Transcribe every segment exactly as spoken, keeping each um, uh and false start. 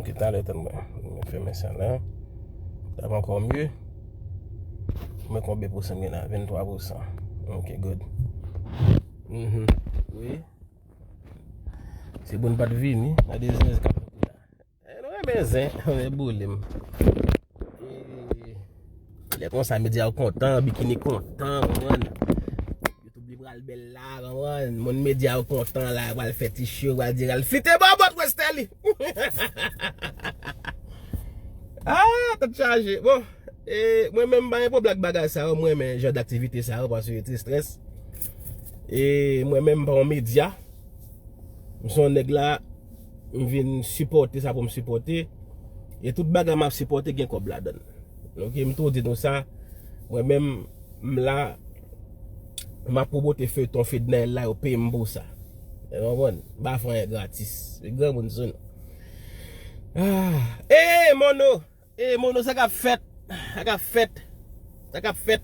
Ok, talè tann mwen. Mwen fèmen sa la. Sa va ankò mye. Mwen konbyen pousan m gen la? Venntwa pousan. Ok, good. Mhm. Wi. Se bon pa t vini. Gade zen k ap moute la. Eh, nou renmen zen, men boule m. Eh, lè konsa, medya yo kontan, bikini kontan, konprann. YouTube li pral bèl la, konprann. Moun medya yo kontan la, pral fè ti show, pral di, pral fite bòbòt Westerlie. Ah, tèt chaje. Bon, e, mwen menm, m pa gen pwoblèm ak bagay sa yo, mwen renmen jan d aktivite sa yo, paske yo te strès. E mwen menm, m pa yon medya. M se yon nèg la, m vin sipòte sa pou m sipòte. E tout bagay m ap sipòte gen kòb ladan l. Ok, m tou di nou sa, mwen menm, m la, m ap pwomote feyton Fednaelle la, yo peye m pou sa. Ou konprann? M pa fè anyen gratis. Se granmoun sou nou. Ah, eh, Mono! Eh, Mono, sa k ap fèt? Sa k ap fèt? Sa k ap fèt?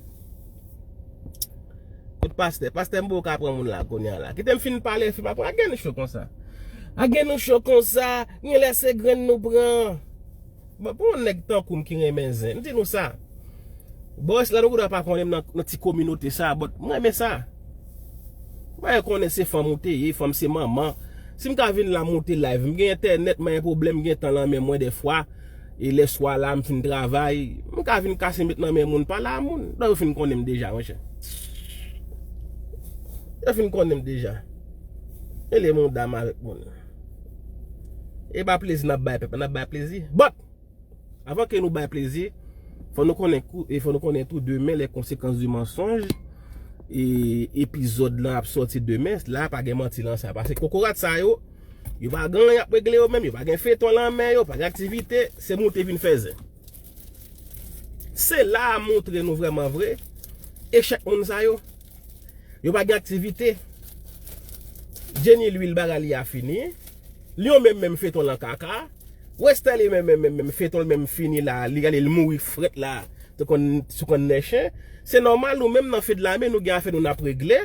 Kout pastè. Pastè, m poko ka pran moun la, kounye a la. Kite m fin pale, fin apre, a gen nou cho konsa. A gen nou cho konsa, gen lè se grenn nou pran. Bon, pou yon nèg tankou m ki renmen zen, m di nou sa. Bòs la, nou gendwa pa konnen m nan, nan ti kominote sa, but mwen renmen sa. Mwen konnen se fanm ou te ye, fanm se manman. Si m ka vin la moute live, m gen entènèt, mwen gen pwoblèm, m gen tan lan men mwen dèfwa. E lè swa la, m fin travay, m ka vin kase met nan men moun, pale a moun. Donk, yo fin konnen m deja, monchè. Yo fin konnen m deja. Rele mouda m avèk moun. E pa plezi n ap bay pèp, n ap bay plezi. But, avan ke nou bay plezi, fò nou konnen kou, e fò nou konnen tou demen les conséquences du mensonge. E epizòd lan ap sòti demen, la pa gen manti lan sa. Paske kokorat sa yo, yo pa gen anyen y ap regle yo menm, yo pa gen feyton lan men yo, pa gen aktivite, se moute vin fè zen. Se la a montre nou vrèman vre echèk moun sa yo. Yo pa gen aktivite. Jenny Lwil bagay li a fini. Lion menm menm feyton lan kaka. Westerlie menm menm menm menm feyton l menm fini la. Li gade l mouri frèt la. Sou konn, sou konn nèchen. Se nòmal nou menm nan Fedlame nou gen afè nou n ap regle.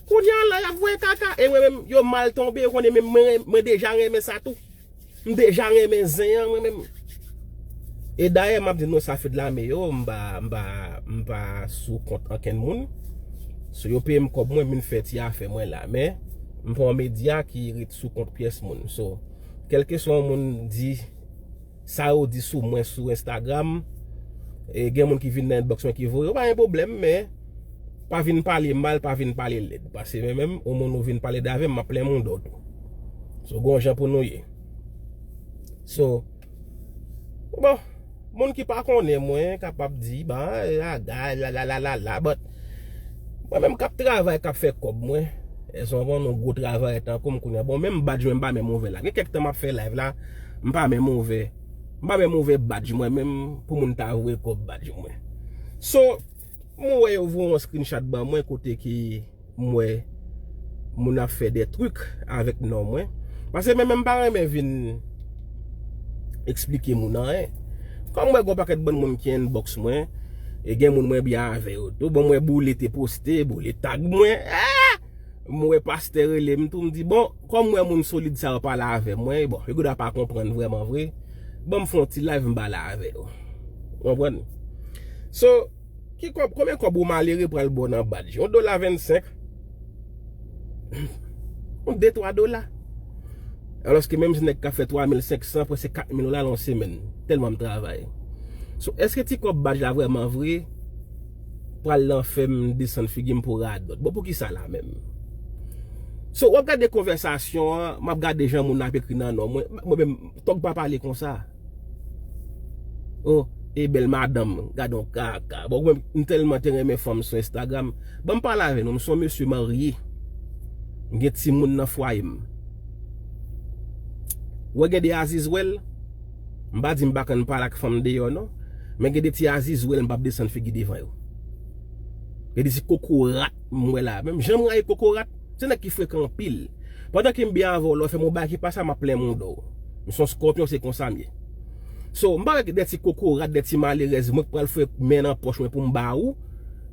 Kounye a la y ap voye kaka. E mwen menm yo mal tonbe, yo konnen menm mwen, mwen deja renmen sa tou. M deja renmen zen an mwen menm. E dayè m ap di nou sa Fedlame yo, m pa, m pa, m pa sou kont ankenn moun. So yo peye m kòb mwen, m vin fè ti afè mwen la. Men, m pa yon medya ki ret sou kont pyès moun. So, kèlkeswa yon moun di sa yo di sou mwen sou Instagram, e gen moun ki vin nan inbox mwen ki voye, yo pa gen pwoblèm, men pa vin pale mal, pa vin pale lèd. Paske mwen menm, yon moun ou vin pale lèd avè m, m ap plen mouda w tou. So, gon jan pou nou ye. So, bon, moun ki pa konnen mwen, kapab di, ba, aga, la, la, la, la, la, but, mwen menm k ap travay, k ap fè kòb mwen, èske w konn yon gwo travay tankou m kounye a? Bon, menm badj mwen, m pa menm ouvè la. Gen kèk tan m ap fè live la, m pa menm ouvè. M pa menm ouvè badj mwen, menm pou moun ta voye kòb badj mwen. So, m wè yo voye yon screenshot ban mwen kote ki m wè moun ap fè de trik avèk non mwen. Paske mwen menm m pa renmen vin eksplike moun anyen. Kòm m wè gon pakèt bann moun ki inbox mwen, e gen moun mwen byen avè yo tou. Bon, m wè Boule te poste, Boule tag mwen. Ah! M wè pastè rele m tou, m di, bon, kòm m wè moun solid sa yo pale avè mwen, bon, yo gendwa pa konprann vrèman vre. Ban m fè yon ti live, m pale avè yo. Ou konprann? So, ki kòb, konbyen kòb yon malere pral ba w nan badj? Yon dola vennsenk? Yon de twa dola. Alòske menm si nèg ka fè twa mil senk san, prèske kat mil dola lan yon semèn, tèlman m travay. So, èske ti kòb badj la vrèman vre pral lan fè m desann figi m pou radòt? Bon, poukisa la menm? So, w ap gade konvèsasyon an, m ap gade jan moun ap ekri nan non mwen. Mwen menm, tòg pa pale konsa. Oh, e bèl madanm, gade yon kaka. Bon, mwen, m tèlman te renmen fanm sou Instagram. Ban m pale avè nou, m se yon mesye marye. M gen timoun nan fwaye m. Ou wè gen de Azizwèl, m pa di m pa konn pale ak fanm deyò non. Men gen de ti Azizwèl, m p ap desann figi devan yo. Gen de ti kokorat, m wè la. Menm jan m rayi kokorat, se nèg ki frekan anpil. Pandan ke m byen avè w, lè w fè m yon bagay ki pa sa, m ap plen mouda w. M se yon skòpyon, se konsa m ye. So, m pa wè de ti kokorat, de ti malerèz, mwen k pral foure men nan pòch mwen pou m ba ou.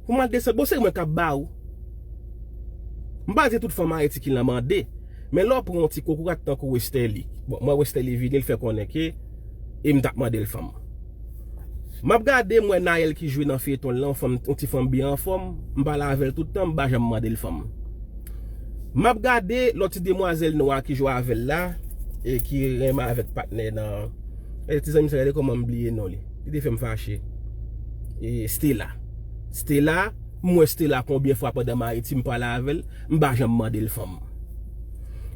Pou m al desann, bon, se mwen k ap ba ou. M pa di tout fanm Ayiti ki lanmande. Men lè w pran yon ti kokorat tankou Westerlie. Bon, mwen Westerlie vini, l fè konnen ke e m t ap mande l fanm. M ap gade, m wè Naël ki jwe nan feyton l lan, yon fanm, yon ti fanm byen anfòm, m pale avè l tout tan, m pa janm mande l fanm. M ap gade lòt ti demwazèl nwa ki jwe avè l la, e ki renmen avèk patnè nan, e ti zanmi sa, gade kòman m bliye non li. Li te fè m fache. E Stella. Stella, m wè Stella konbyen fwa pandan m Ayiti, m pale avè l, m pa janm mande l fanm.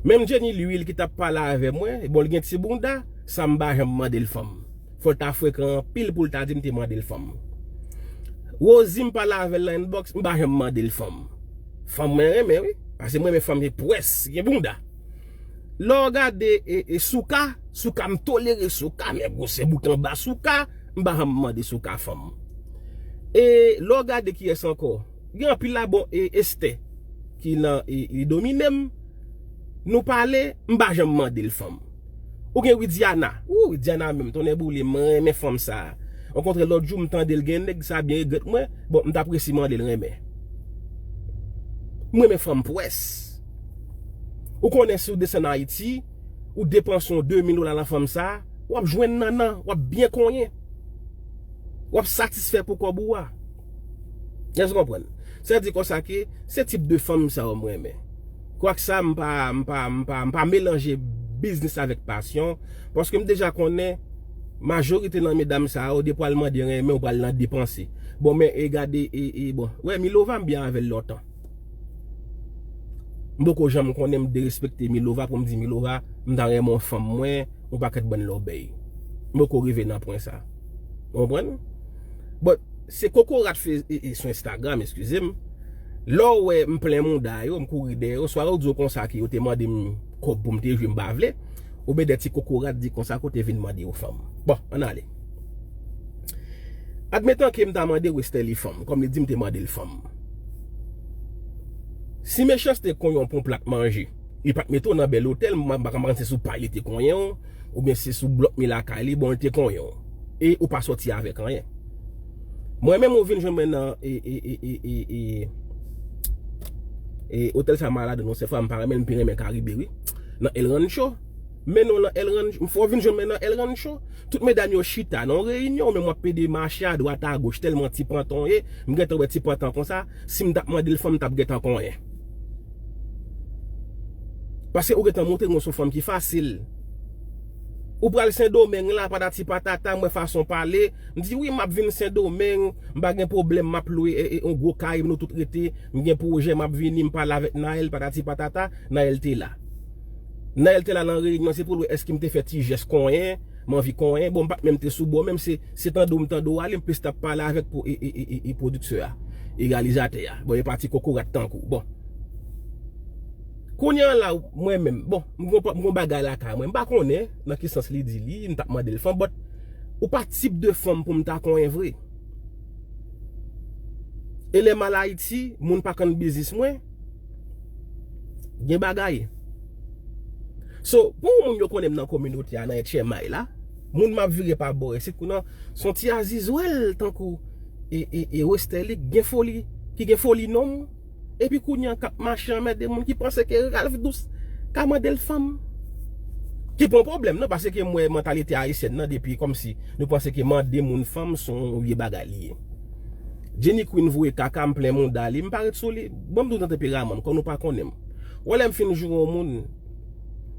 Menm Jenny Lwil ki t ap pale avè mwen, bon, li gen ti bounda, sa m pa janm mande l fanm. Fò l ta frekan anpil pou l ta di m te mande l fanm. Rosie, m pale avè l nan inbox, m pa janm mande l fanm. Fanm mwen renmen, wi. Paske mwen renmen fanm ki pwès, gen bounda. Lè w gade e, e Souka, Souka, m tolere Souka, men gwosè bout anba Souka, m pa janm mande Souka fanm. E lè w gade kiyès ankò, gen anpil la, bon, e Estè, ki nan, e, e domine m, nou pale, m pa janm mande l fanm. Ou gen Widiana. Ou, Widiana menm, tonnè boule, m renmen fanm sa. Okontrè, lòt jou, m tande l gen nèg, sa byen regrèt mwen. Bon, m t ap resi mande l renmen. M renmen fanm pwès. Ou konnen si w desann Ayiti, ou depanse yon de mil dola nan fanm sa, w ap jwenn nannan, w ap byen konyen. W ap satisfè pou kòb ou a. Èske w konprann? Sa di konsa ke se tip de fanm sa yo m renmen. Kwak sa, m pa, m pa, m pa, m pa melanje biznis avèk pasyon, paske m deja konnen majorite nan medam sa yo, depi w al mande renmen, ou pral nan depanse. Bon, men e gade, e, e, bon, wè, Milova, m byen avè l lontan. M poko janm konnen m derespekte Milova pou m di Milova, m ta renmen yon fanm mwen, yon pakèt bann lòbèy. M poko rive nan pwen sa. Ou konprann? But, se kokorat fe, e, e, sou Instagram, eskize m. Lè w wè m plen mouda yo, m kouri dèyè yo, swa yo di w konsa ke yo te mande m kòb pou m te jwe, m pa vle, oubyen de ti kokorat di konsa ke w te vin mande yo fanm. Bon, ann ale. Admetan ke m ta mande Westerlie fanm, kòm li di m te mande l fanm. Si mechanste konyen w pou yon plat manje, li pa t mete w nan bèl otèl, m pa, m pa konn si sou pay li te konyen w, oubyen si sou blòk mi lakay li, bon, li te konyen w. E ou pa sòti avèk anyen. Mwen menm, ou vin jwenn mwen nan, e, e, e, e, e, e, e, otèl sa malad, non, se fwa m pa renmen, m pi renmen Karibe, wi. Nan El Rancho. Men nou nan El Rancho, m fè w vin jwenn mwen nan El Rancho. Tout medam yo chita nan yon reyinyon, men m ap pede mache adwat agoch, tèlman ti pantan w ye, m gentan wè ti pantan konsa, si m t ap mande l fanm, m t ap gentan konyen. Paske ou gentan montre m w se yon fanm ki fasil. Ou pral Sendomeng la, patati patata, m wè fason w pale, m di, wi, m ap vin Sendomeng, m pa gen pwoblèm, m ap lwe, e, e, yon gwo kay, nou tout rete, m gen pwojè, m ap vini, m pale avèk Naël, patati patata, Naël te la. Naël te la nan reyinyon, se pou l wè èske m te fè ti jès konyen, m anvi konyen, bon, m pa t menm te sou bò, menm se, se tande w m tande w ale, m plis t ap pale avèk pou, e, e, e, e, e pwodiktè a, e reyalizatè a. Bon, e pa ti kokorat tankou. Bon. Kounye a la, mwen menm, bon, m gon, m gon bagay lakay mwen, m pa konnen nan ki sans li di li, m t ap mande l fanm, but ou pa tip de fanm pou m ta konyen vre. E lè m al Ayiti, moun pa konn biznis mwen, gen bagay. So, pou moun yo konnen m nan kominote a, nan H M I la, moun m ap vire pa bò isit, kounye a, se yon ti azizwèl tankou e, e, e Westerlie, gen foli, ki gen foli nonm, epi kounye a k ap mache anmède moun ki panse ke Ralph Douce ka mande l fanm. Ki pa yon pwoblèm, non, paske m wè mantalite ayisyèn nan depi kòmsi nou panse ke mande moun fanm se yon vye bagay li ye. Jenny Queen voye kaka, m plen mouda li, m pa ret sou li. Bon, m di w nan tanperaman m, kòm nou pa konnen m. Wè lè m fin joure yon moun,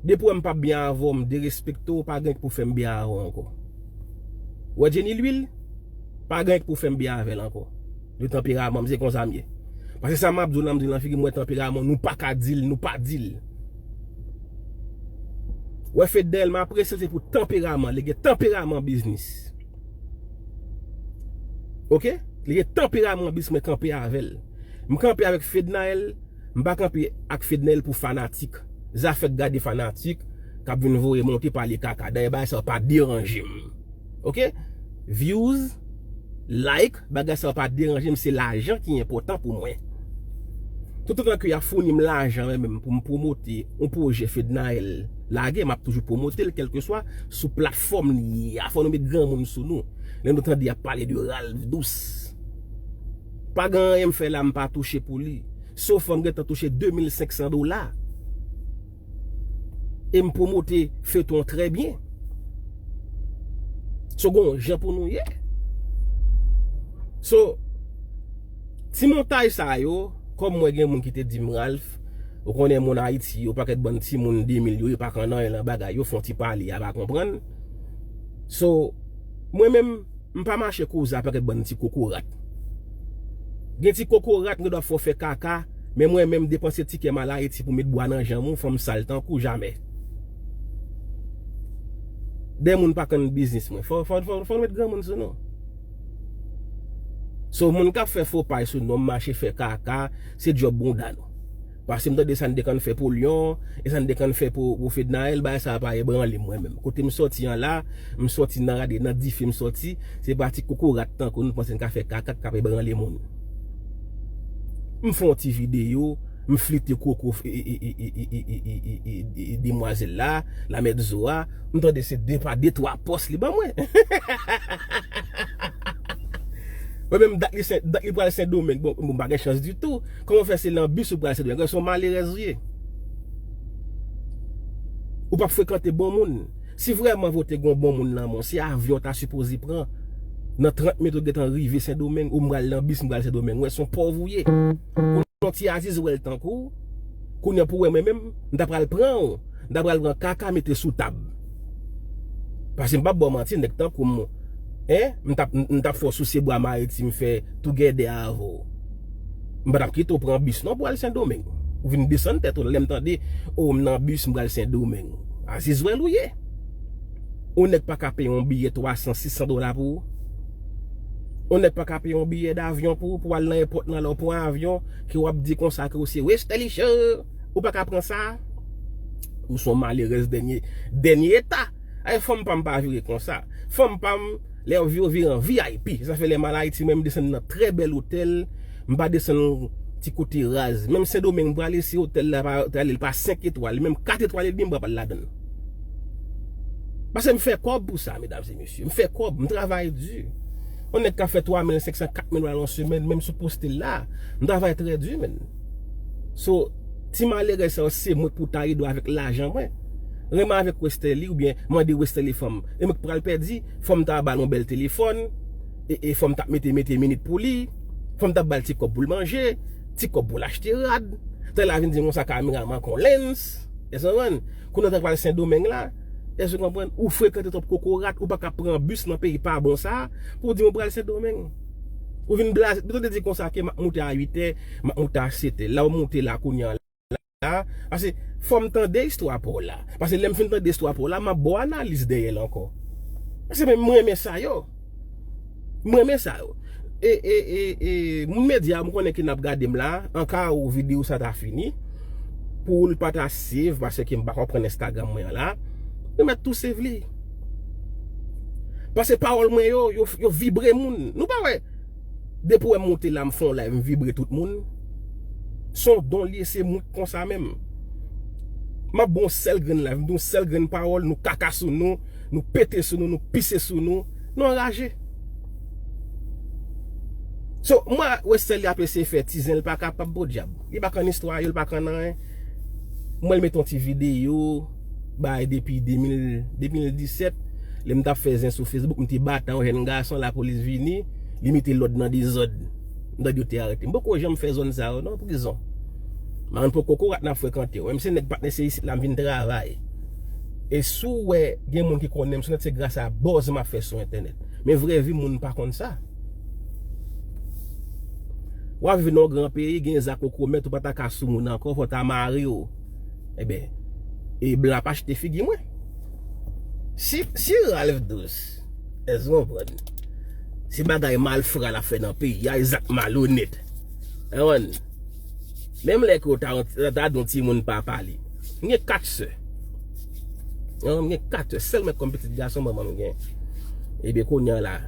depi w wè m p ap byen avè w, m derespekte w, pa gen pou fè m byen avè w ankò. Wè Jenny Lwil, pa gen pou fè m byen avè l ankò. De tanperaman m, se konsa m ye. Paske sa m ap di w lan, m di l nan figi m, wè tanperaman nou pa ka deal, nou pa deal. Wè Fednaelle, m apresye l, se pou tanperaman, li gen tanperaman biznis. Oke? Li gen tanperaman biznis, mwen kanpe avè l. M kanpe avèk Fednaelle, m pa kanpe ak Fednaelle pou fanatik. Zafè k gade fanatik, k ap vin voye monte pale kaka. Dayè bagay sa yo pa deranje m. Oke? Views, like, bagay sa yo pa deranje m, se lajan ki enpòtan pou mwen. Toutotan ke y ap founi m lajan, mwen menm, pou m pwomote yon pwojè Fednaelle lage, m ap toujou pwomote l, kèlkeswa sou platfòm li ye a. Fò nou met granmoun sou nou. Lè nou tande y ap pale de Ralph Douce. Pa gen anyen m fè la m pa touche pou li. So far m gentan touche de mil senk san dola. E m pwomote feyton an trè byen. So, gon jan pou nou ye. So, ti montaj sa yo, kòm mwen gen moun ki te di m, Ralph, ou konnen moun Ayiti, yo pakèt bann timoun de mil yo, yo pa konn anyen nan bagay, yo fè yon ti pale, a pa konprann. So, mwen menm, m pa mache koze a pakèt bann ti kokorat. Gen ti kokorat, m gen dwa fè w fè kaka, men mwen menm, depanse tikè m al Ayiti pou met bwa nan janm ou, fò m sal tankou jamè. Dè moun pa konn biznis mwen. Fò, fò, fò, fò nou met granmoun sou nou. So, moun k ap fè fo paj sou non m, mache fè kaka, se djòb bounda nou. Paske m tande sa n te konn fè pou lyon, e sa n te konn fè pou, pou Fednaelle, bagay sa a pa ebranle m mwen menm. Kote m sòti an la, m sòti nan rade, nan dife m sòti, se pa ti kokorat tankou nou panse n ka fè kaka k ap ebranle moun. M fè yon ti videyo, m flite koko e, e, e, e, e, e, e, e, e, e, e, demwazèl la, la mèt zo a, m tande se de pa de twa pòs li ban mwen. Mwen menm dat li, Sen- dat li pral Sendomeng. Bon, bon, m pa gen chans ditou. Kòman fè se nan bis ou pral Sendomeng? Se yon malerèz ou ye. Ou p ap frekante bon moun. Si vrèman vote gon bon moun nan men w, se avyon w ta sipoze pran. Nan trant minit ou gentan rive Sendomeng, ou m pral nan bis, m pral Sendomeng. Wè, se yon pòv ou ye. Yon ti Azizwèl tankou w, kounye a pou wè mwen menm, m ta pral pran w, m ta pral pran kaka mete sou tab. Paske m p ap ba w manti, nèg tankou m, en, m t ap, m t ap fè w souse bwa maritim fè tougèdè avè w. M pa t ap kite w pran bis non pou al Sendomeng. Ou vin desann tèt ou lè m tande, o, m nan bis, m pral Sendomeng. Azizwèl ou ye. Yon nèg pa ka peye yon biyè twa san, sis san dola pou ou. Yon nèg pa ka peye yon biyè davyon pou ou, pou al nan èpòt nan lè w pran avyon, ke w ap di konsa ke w se Westerlie Show. Ou pa ka pran sa. Ou se yon malerèz dènye, dènye eta. Ay, fanm pa m pa vire konsa. Fanm pa m, lè yo vire, yo vire an V I P. Sa fè lè m al Ayiti, mwen m desann nan trè bèl otèl. M pa desann ti kote raz. Menm Sendomeng m prale, si otèl la pa, prale, li pa senk etwal, li menm kat etwal edmi, m pral ladann. Paske m fè kòb pou sa, medam e mesye. M fè kòb, m travay di. Yon nèg ka fè twa mil senk san, kat mil dola nan yon semèn, menm sou poste l la, m travay trè di, menn. So, ti malerèz sa yo, se mwen k pou ta ede w avèk lajan mwen. Renmen avèk Westerlie oubyen mande Westerlie fanm. E mwen k pral pèdi, fanm ta ba l yon bèl telefòn, e, e fanm t ap mete, mete minit pou li, fanm t ap ba l ti kòb pou l manje, ti kòb pou l achte rad. Tè la vin di m konsa kameraman kon lens. Èske w konprann? Kounye a w ta pral Sendomeng la, èske w konprann? Ou frekante twòp kokorat, ou pa ka pran bis nan peyi pa bon sa, pou w di m ou pral Sendomeng. Ou vin blaze, ou te di konsa ke m ap moute a uit è, m ap moute a sèt è. La w moute la kounye a la. Paske fò m tande istwa pa w la. Paske lè m fin tande istwa pa w la, m ap ba w analiz dèyè l ankò. Paske mwen, mwen renmen sa yo. Mwen renmen sa yo. E, e, e, e, moun medya, m konnen ke n ap gade m la, anka ou videyo sa ta fini, pou l pa ta save, paske m pa konprann Instagram mwen an la, nou mèt tou save li. Paske pawòl mwen yo, yo, yo vibre moun. Nou pa wè, depi w wè m monte la, m fè yon live, m vibre tout moun. Se yon don l ye, se mwen k konsa menm. M ap ba w yon sèl grenn live, m di w yon sèl grenn pawòl, nou kaka sou nou, nou pete sou nou, nou pise sou nou, nou anraje. So, mwen, Westerlie ap eseye fè ti zen, li pa kapab, podyab. Li pa konn istwa yo, li pa konn anyen. Mwen, li mete yon ti videyo, bay depi de mil, de mil disèt, lè m t ap fè zen sou Facebook, m te batan yon jèn gason, lapolis vini, li mete lòd nan dezòd. M tande yo te arete m. M poko janm fè zòn sa yo, non, prizon. M pa konn pou kokorat n ap frekante yo. Menm se nèg patnè se isit la m vin travay. E si w wè gen moun ki konnen m, se nèt se gras a buzz m ap fè sou entènèt. Men vrè vi moun pa konn sa. W ap viv nan yon gran peyi, gen zak ou komèt, ou pa ta ka sou moun ankò, fò w ta mare w. Ebyen, e blan ap achte figi mwen. Si, si Ralph Douce, èske w konprann? Se bagay malfra l ap fè nan peyi a, e zak malonèt. Ou konprann? Menm lè ke w ta, ta, ta di yon timoun pa pale. M gen kat sè. Ou konprann? M gen kat sè. Sèl mwen kòm pitit gason manman m gen. Ebyen, kounye a la,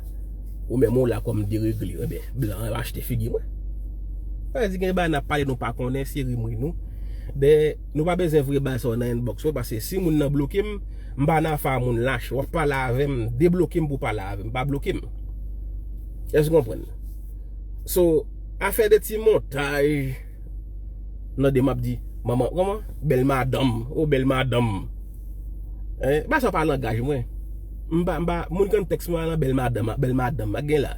ou menm ou la kòm deregle. Ebyen, blan an achte figi mwen. Sa vle di gen bagay n ap pale nou pa konnen, se rimri nou. Dayè, nou pa bezwen voye bagay sa yo nan inbox mwen, paske si moun nan bloke m, m pa nan afa moun lache. W ap pale avè m, debloke m pou w pale avè m, pa bloke m. Èske w konprann? So, afè de ti montaj, m tande m ap di, manman, kòman? Bèl madanm, o bèl madanm. Hein? Bagay sa pa langaj mwen. M pa, m pa, moun ki konn tèks mwen nan bèl madanm, bèl madanm, ak gen la.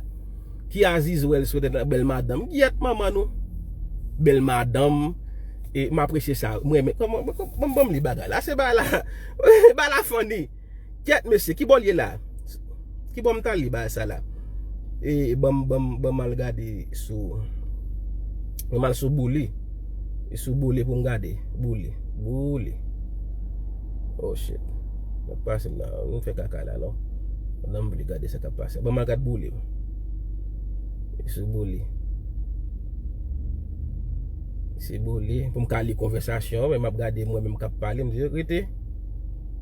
Ki Aziz wè l sou entènèt nan bèl madanm. Gyèt manman nou. Bèl madanm. E m apresye sa. Mwen renmen. Kòman, kòman, ban m li bagay la. Se bagay la. Bagay la funny. Kèt mesye, ki bò l ye la? Ki bò m t al li bagay sa la? E ban m, ban m, ban m al gade sou. Ban m al sou Bouli. E sou Bouli pou m gade. Bouli. Bouli. Oh shit. N ap pase m nan. Nou fè kaka la, non? Pandan m vle gade sa k ap pase. Ban m al gade Bouli. E sou Bouli. Se Bouli. Pou m ka li konvèsasyon, men m ap gade mwen menm k ap pale, m di, rete.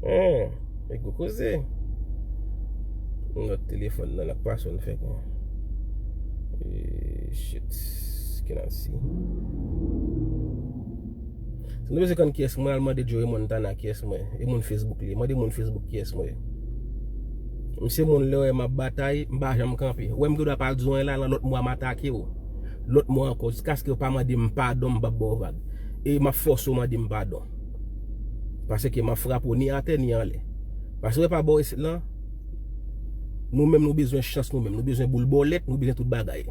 Hen, e gwo koze. Nòt telefòn nan, l ap pase, n fè kon. E, shit. Kenansi. Si nou bezwen konn kiyès mwen, al mande Joey Montana kiyès mwen. E moun Facebook li. Mande moun Facebook kiyès mwen. M se moun lè w wè m ap batay, m pa janm kanpe. Ou wè m gen dwa pa di w anyen la, nan lòt mwa m atake w. Lòt mwa ankò, jiskaske w pa mande m padon, m p ap ba w vag. E m ap fòse w mande m padon. Paske m ap frape w ni atè, ni anlè. Paske w wè pa bò isit lan, nou menm nou bezwen chans nou menm, nou bezwen boul bòlèt, nou bezwen tout bagay.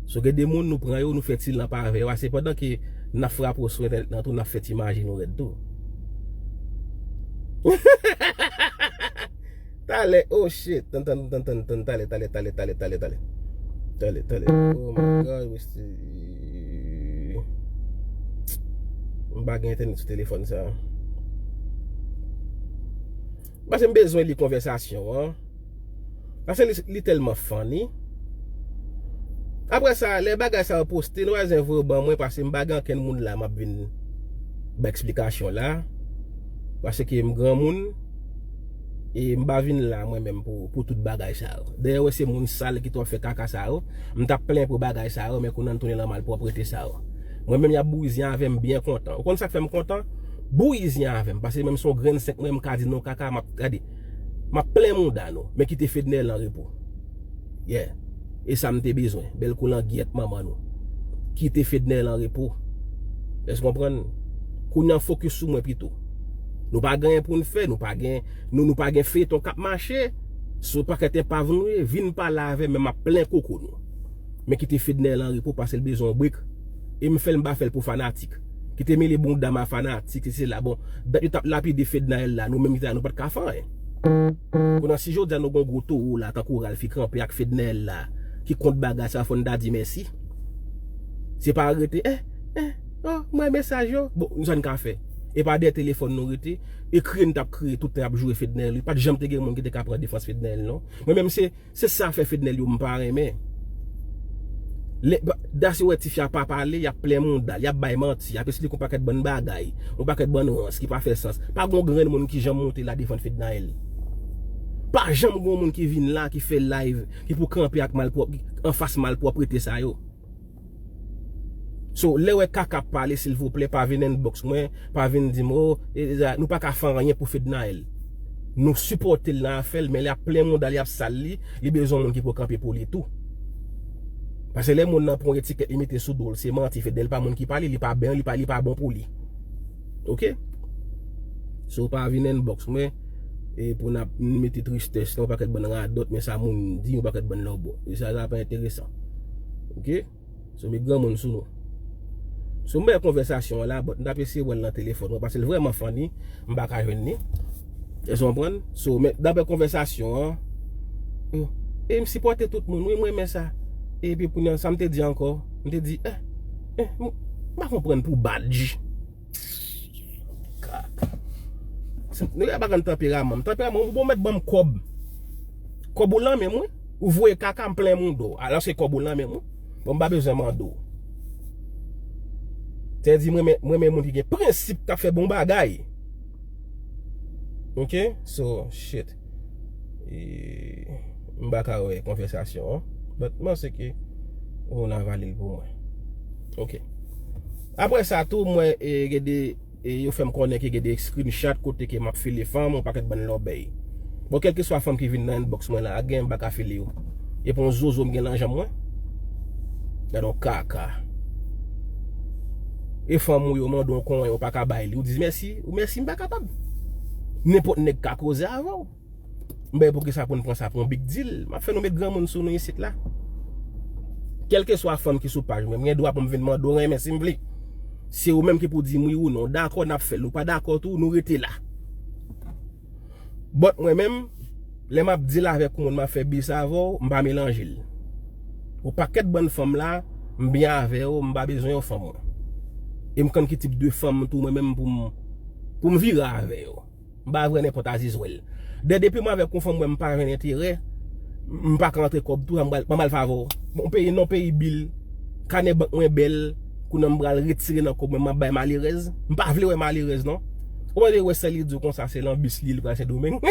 So gen de moun nou pran yo, nou fè ti lanp avè yo, a se pandan ke n ap frape w sou entènèt lan tou, n ap fè ti maji nou rèd tou. Talè, oh shit. Tann, tann, tann, tann, tann, talè, talè, talè, talè, talè, talè. Talè, talè. Oh my God, Westy. M pa gen entènèt sou telefòn sa. Paske m bezwen li konvèsasyon an. Paske li, li tèlman funny. Apre sa, lè bagay sa yo poste, nou pa bezwen voye ban mwen, paske m pa gen ankenn moun la m ap vin ba eksplikasyon la. Paske m granmoun, e m pa vin la mwen menm pou, pou tout bagay sa yo. Dayè, wè se moun sal ki t ap fè kaka sa yo. M t ap plenyen pou bagay sa yo, men kounye a n tounen nan malpwòpte sa yo. Mwen menm, y ap bouyi zen avè m byen kontan. Ou konn sa k fè m kontan? Bouyi zen avè m, paske menm si yon grenn senk mwen, m ka di non kaka, m ap, gade, m ap plen mouda nou, men kite Fednel an repo. Yeah. E sa m te bezwen. Bèl kou langyèt manman nou. Kite Fednel an repo. Èske w konprann? Kounye a fokis sou mwen pito. Nou pa gen anyen pou n fè, nou pa gen, nou, nou pa gen feyton k ap mache. Se yon pakèt enpav nou ye, vin pale avè m, men m ap plen koko nou. Men kite Fednel an repo, paske l bezwen yon brek. E m fè l, m pa fè l pou fanatik. Kite mele bounda m a fanatik, se la. Bon, dat yo t ap lapide Fednael la, nou menm ki te la, nou pa t ka fè anyen. Kounye a, si jodi a nou gen yon gwo towo la, tankou Ralph ki kanpe ak Fednael la, ki kont bagay sa, fò n ta di mèsi. Se pa rete, eh, eh, oh, m wè mesaj yo. Bon, nou sa n ka fè? E pa dèyè telefòn nou rete, e kriye n t ap kriye tout tan y ap joure Fednael, wi. Pa t janm te gen moun ki te ka pran defans Fednael, non. Mwen menm, se Se sa fè Fednel yo m pa renmen. Lè, ba, dasi wè tifi a pa pale, y ap plen mouda l, y ap bay manti, y ap esplike yon pakèt bann bagay, yon pakèt bann rans ki pa fè sans. Pa gon grenn moun ki janm monte la defann Fednael. Pa janm gon moun ki vin la, ki fè live, ki pou kanpe ak malpwòp, anfas malpwòpte sa yo. So, lè w wè Kaka ap pale, silvouplè, pa vin inbox mwen, pa vin di m, oh, e, e, nou pa ka fè anyen pou Fednael. Nou sipòte l nan afè l, men l ap plen mouda l, l ap sal li, li bezwen moun ki pou kanpe pou li tou. Paske lè moun nan pran yon etikèt, li mete sou do l, se manti, Fednael pa moun ki pale, li pa ben, li pa, li pa bon pou li. Oke? So, pa vin inbox mwen, e pou n ap mete tristès nan yon pakèt bann radòt, men sa moun di, yon pakèt bann lòbò. E sa, sa pa enteresan. Oke? So, met granmoun sou nou. So, m wè konvèsasyon an la, but m t ap eseye wè l nan telefòn mwen, paske l vrèman funny, m pa ka jwenn li. Èske w konprann? So, men, dapre konvèsasyon an, e, e m sipòte tout moun, wi, m renmen sa. Epi kounye a, sa m te di ankò, m te di, eh, eh, m, m pa konprann pou badj. Kaka. Nèg la pa konn tanperaman m. Tanperaman m, bon, mèt ban m kòb. Kòb ou lan men m, wi. Ou voye kaka, m plen mouda w. Alòske kòb ou lan men m, wi. Bon, m pa bezwen mande w. Tè di mwen, mwen, mwen, moun ki gen prensip k ap fè bon bagay. Ok? So, shit. E, m pa ka wè konvèsasyon an. But, m panse ke ou nan vale l pou mwen. Ok. Apre sa tou, mwen, e, gen de, e, yo fè m konnen ke gen de screenshot kote ke m ap file fanm, yon pakèt bann lòbèy. Bon, kèlkeswa fanm ki vin nan inbox mwen la, ak gen m pa ka file yo. E pou yon zozo m gen nan janm mwen. Gade yon kaka. E fanm ou yo mande yon konyen, ou pa ka bay li. Ou di mèsi, ou mèsi, m pa kapab. Nenpòt nèg ka koze avè w. M bay poukisa pou n pran sa pou yon big deal. M ap fè nou met granmoun sou nou isit la. Kèlkeswa fanm ki sou paj mwen, m gen dwa pou m vin mande w renmen si m vle. Se ou menm ki pou di m wi ou non. Dakò, n ap fè l. Ou pa dakò tou, nou rete la. But mwen menm, lè m ap deal avèk yon moun, m ap fè biz avè w, m pa melanje l. Yon pakèt bann fanm la, m byen avè yo, m pa bezwen yon fanm mwen. E m konn ki tip de fanm tou mwen menm pou m, pou m vire avè yo. M pa vre nenpòt azizwèl. Dè depi m avèk yon fanm mwen m pa jwenn enterè, m pa ka antre kòb tou, m pral, m pral favè w. Bon, peyi non, peyi bil, kanè bank mwen bèl, kounye a m pral retire nan kòb mwen, m ap bay malerèz. M pa vle wè malerèz non. Ou mande wè sè li di w konsa se nan bis li, li pral Sendomeng.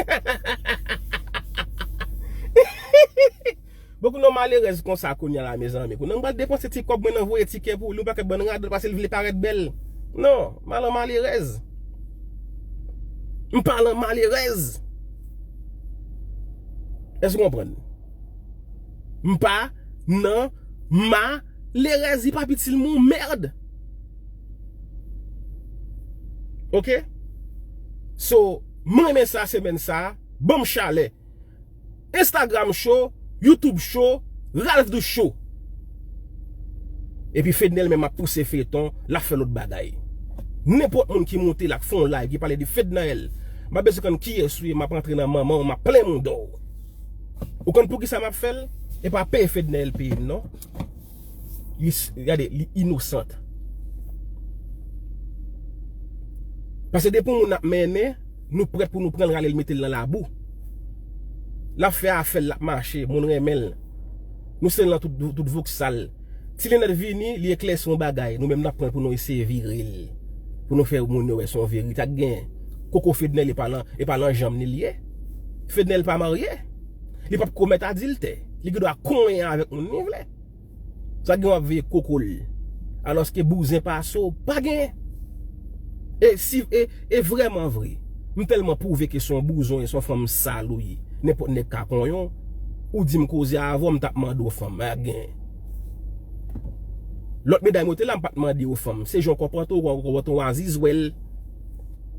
Bon, kounye a malerèz konsa kounye a la, mezanmi. Kounye a m pral depanse ti kòb mwen nan voye tikè pou li, yon pakèt bann radòt, paske li vle parèt bèl. Non, m pa lan malerèz. M pa lan malerèz. Èske w konprann? M pa nan malerèz, li p ap itil mwen yon mèd. Ok? So, m renmen sa semèn sa, ban m chalè. Instagram cho, YouTube cho, Ralph Douce cho. Epi Fednaelle menm ap pouse feyton, l ap fè lòt bagay. Nenpòt moun ki moute la, k fè yon live, ki pale de Fednaelle, m pa bezwen konn kiyès ou ye, m ap rantre nan manman w, m ap plen mouda w. Ou konn poukisa m ap fè l? E pa peye Fednaelle peye m non. Li, gade, li inosant. Paske depi yon moun ap mennen, nou prèt pou nou pran l, rale l, mete l nan labou. L ap fè afè l, l ap mache, moun renmen l. Nou se lan tout, tout voksal. Ti Linèt vini, li eklèsi yon bagay, nou menm n ap pran l pou nou eseye vire l. Pou nou fè moun yo wè se yon verite ak gen. Koko Fednaelle e pa lan, e pa lan janm ni l ye. Fednaelle pa marye. Li p ap komèt adiltè. Li gen dwa konyen avèk moun li vle. Sa gen w ap veye koko l. Alòske bouzen pase w, pa gen. E si, e, e vrèman vre, m tèlman pwouve ke se yon bouzen, se yon fanm sal ou ye. Nenpòt nèg ka konyen w, ou di m koze avè w, m t ap mande w fanm, pa gen. Lòt medam yo te la, m pa t mande yo fanm. Se jan w konpòte w, w konpòte w azizwèl.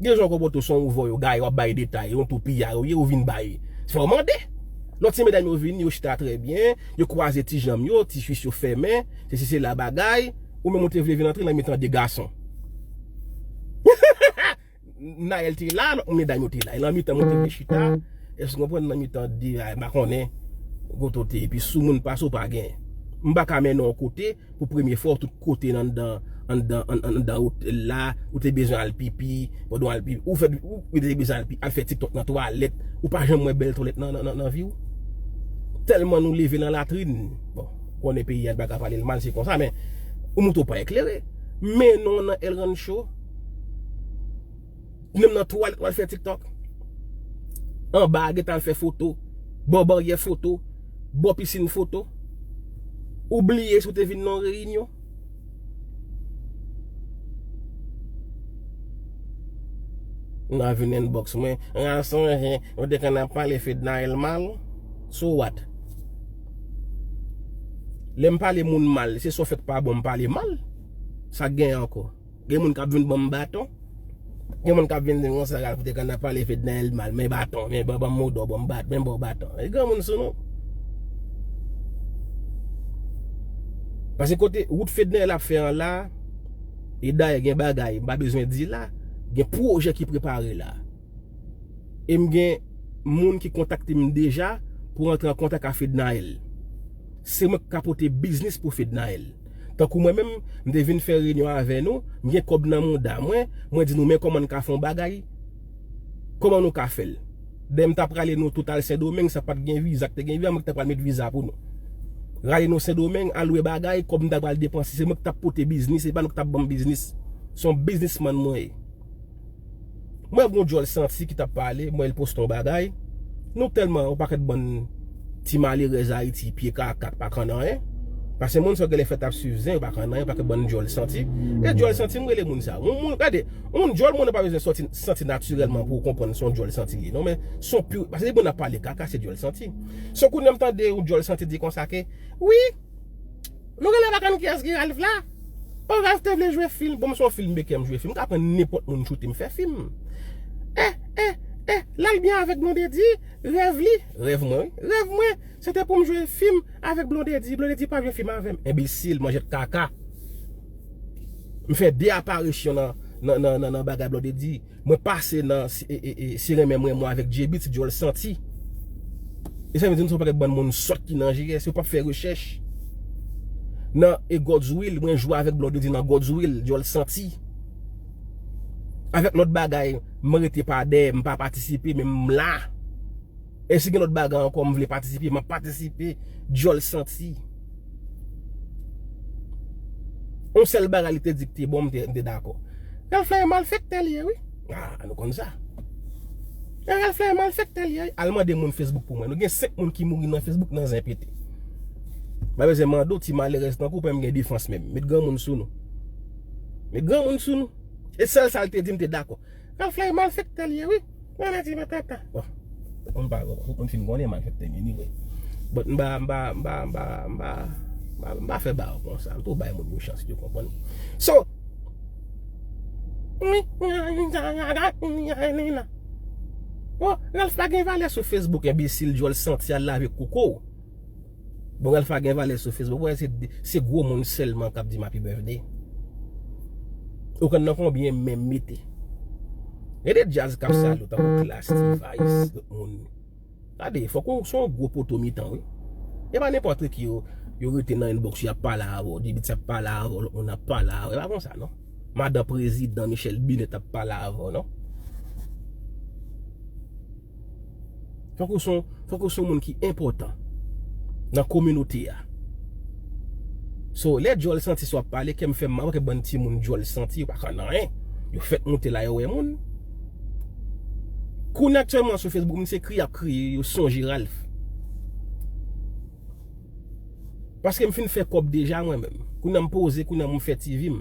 Gen jan w konpòte w se yon ouvè yo gaye, w ap bay detay, yon toupiya yo ye, ou vin bay. Se fò w mande. Lòt ti medam yo vini, yo chita trè byen, yo kwaze ti janm yo, ti kwis yo fèmen, sesi sela bagay, ou menm ou te vle vin antre nan mitan de gason. Naël te la, lòt medam yo te la. E nan mitan mwen te vle chita, èske w konprann, nan mitan de, a, m pa konnen, kote w te, epi sou moun pase w pa gen. M pa ka mennen w yon kote, pou premye fwa w tout kote nan, anndan, anndan, an, an, anndan otèl la, ou te bezwen al pipi, pandan w al pipi, ou fè, ou, ou te bezwen al pipi, al fè TikTok nan twalèt, ou pa janm wè bèl twalèt nan, nan, nan, nan vi w. Tèlman nou leve nan latrin. Bon, konnen peyi a n pa ka pale l mal, se konsa, men ou moute w pa eklere. Mennen w nan El Rancho, menm nan twalèt w al fè TikTok. Anba a gentan al fè foto, bò baryè foto, bò pisin foto. Ou bliye si w te vin nan yon reyinyon. N a vin inbox mwen. An sonje, nou te konn ap pale Fednaelle mal. So what? Lè m pale moun mal, se sa w fèk pa bon m pale mal. Sa k genyen ankò? Gen moun k ap vin ban m baton. Gen moun k ap vin di m konsa, Ralph, ou te konn ap pale Fednaelle mal, men baton, men ban, ban m modo, ban m bat, men ba w baton. E granmoun sou nou. Paske kote wout Fednaelle ap fè an la, e dayè gen bagay, m pa bezwen di la, gen pwojè ki prepare la. E m gen moun ki kontakte m deja pou rantre an kontak ak Fednaelle. Se mwen k ka pote biznis pou Fednaelle. Tankou mwen menm, m te vin fè reyinyon avè nou, m gen kòb nan mouda mwen, mwen di nou, men kòman n ka fè yon bagay, kòman nou ka fè l. Dayè m ta prale nou tout al Sendomeng, sa pa t gen viza, k te gen viza, mwen k ta pral met viza pou nou. Rale nou Sendomeng, al lwe bagay, kòb m ta pral depanse, se mwen k t ap pote biznis, se pa nou k t ap ban m biznis. Se yon biznismann mwen ye. Mwen wè yon djòl santi ki t ap pale, mwen wè l poste yon bagay. Nou tèlman yon pakèt bann ti malerèz Ayiti, pye kaka k pa konn anyen. Paske moun sa yo genlè fèt ap swiv zen, yo pa konn anyen, pakèt bann djòl santi. E djòl santi, m rele moun sa. Yon moun, gade, yon moun djòl, moun nan pa bezwen sòti, santi natirèlman pou w konprann se yon djòl santi li ye, non, men se yon pi, paske depi moun ap pale kaka, se djòl santi. So kounye a m tande yon djòl santi di konsa ke, wi, nou genlè pa konn kiyès ki Ralph la. Oh, Ralph te vle jwe fim. Bon, m se yon filmmaker, m jwe fim. M ka pran nenpòt moun choute m fè fim. Eh, eh, E, l al byen avèk Blondedy, rèv li, rèv mwen, wi. Rèv mwen, se te pou m jwe fim avèk Blondedy. Blondedy pa jwe fim avè m. Enbesil, manjèt kaka. M fè de aparisyon nan, nan, nan, nan, nan bagay Blondedy. Mwen pase nan si, e, e, e, si renmen mwen, mwen avèk J-Beatz, Djòl Santi. E sa vle di nou se yon pakèt bann moun sòt ki nan G S, yo p ap fè rechèch. Nan e God's Will, mwen jwe avèk Blondedy nan God's Will, Djòl Santi. Avèk lòt bagay, mwen rete pa dèyè, m pa patisipe, men m la. E si gen lòt bagay ankò, m vle patisipe, m ap patisipe, Djòl Santi. Yon sèl bagay li te di ki te bon, m te, m te dakò. Ralph la e malfektè li ye, wi. Ah, nou konn sa. E Ralph la e malfektè li ye, wi. Al mande moun Facebook pou mwen. Nou gen senk moun ki mouri nan Facebook nan zen pete. M pa bezwen mande w, ti malerèz tankou w pa menm gen defans menm. Met granmoun sou nou. Met granmoun sou nou. E sèl sa l te di, m te dakò. Ralph la e malfektè li ye, wi. Mwen la di, mwen tata. Bon, m pa, bon, m fin konnen malfektè m ye, anyway. But m pa, m pa, m pa, m pa, m pa, m pa, m pa fè ba yo konsa. M tou bay moun yo chans yo konprann. So, oh, Ralph pa gen valè sou Facebook, enbesil, djòl santi, al lave koko w. Bon, Ralph pa gen valè sou Facebook. Wè, se, se gwo moun sèlman k ap di m happy birthday. Ou konn nan konbyen men m mete? Gen de djaz k ap salye w tankou Klass, T-Vice, lòt moun. Gade, fòk ou se yon gwo poto mitan, wi. E pa nenpòt ki yo, yo rete nan inbox, y ap pale avè w, J-Beatz ap pale avè w, lòt moun ap pale avè w. E pa konsa, non. Madan prezidan Michèle Binet ap pale avè w, non. Fòk ou se yon, fòk ou se yon moun ki enpòtan nan kominote a. So, lè djòl santi sa w ap pale, kè m fè m mal, wè kè bann timoun djòl santi, yo pa konn anyen. Yo fèk moute la, yo wè moun. Kounye a aktyèlman sou Facebook, moun se kriye y ap kriye, yo sonje Ralph. Paske m fin fè kòb deja mwen menm. Kounye a m poze, kounye a m fè ti vi m.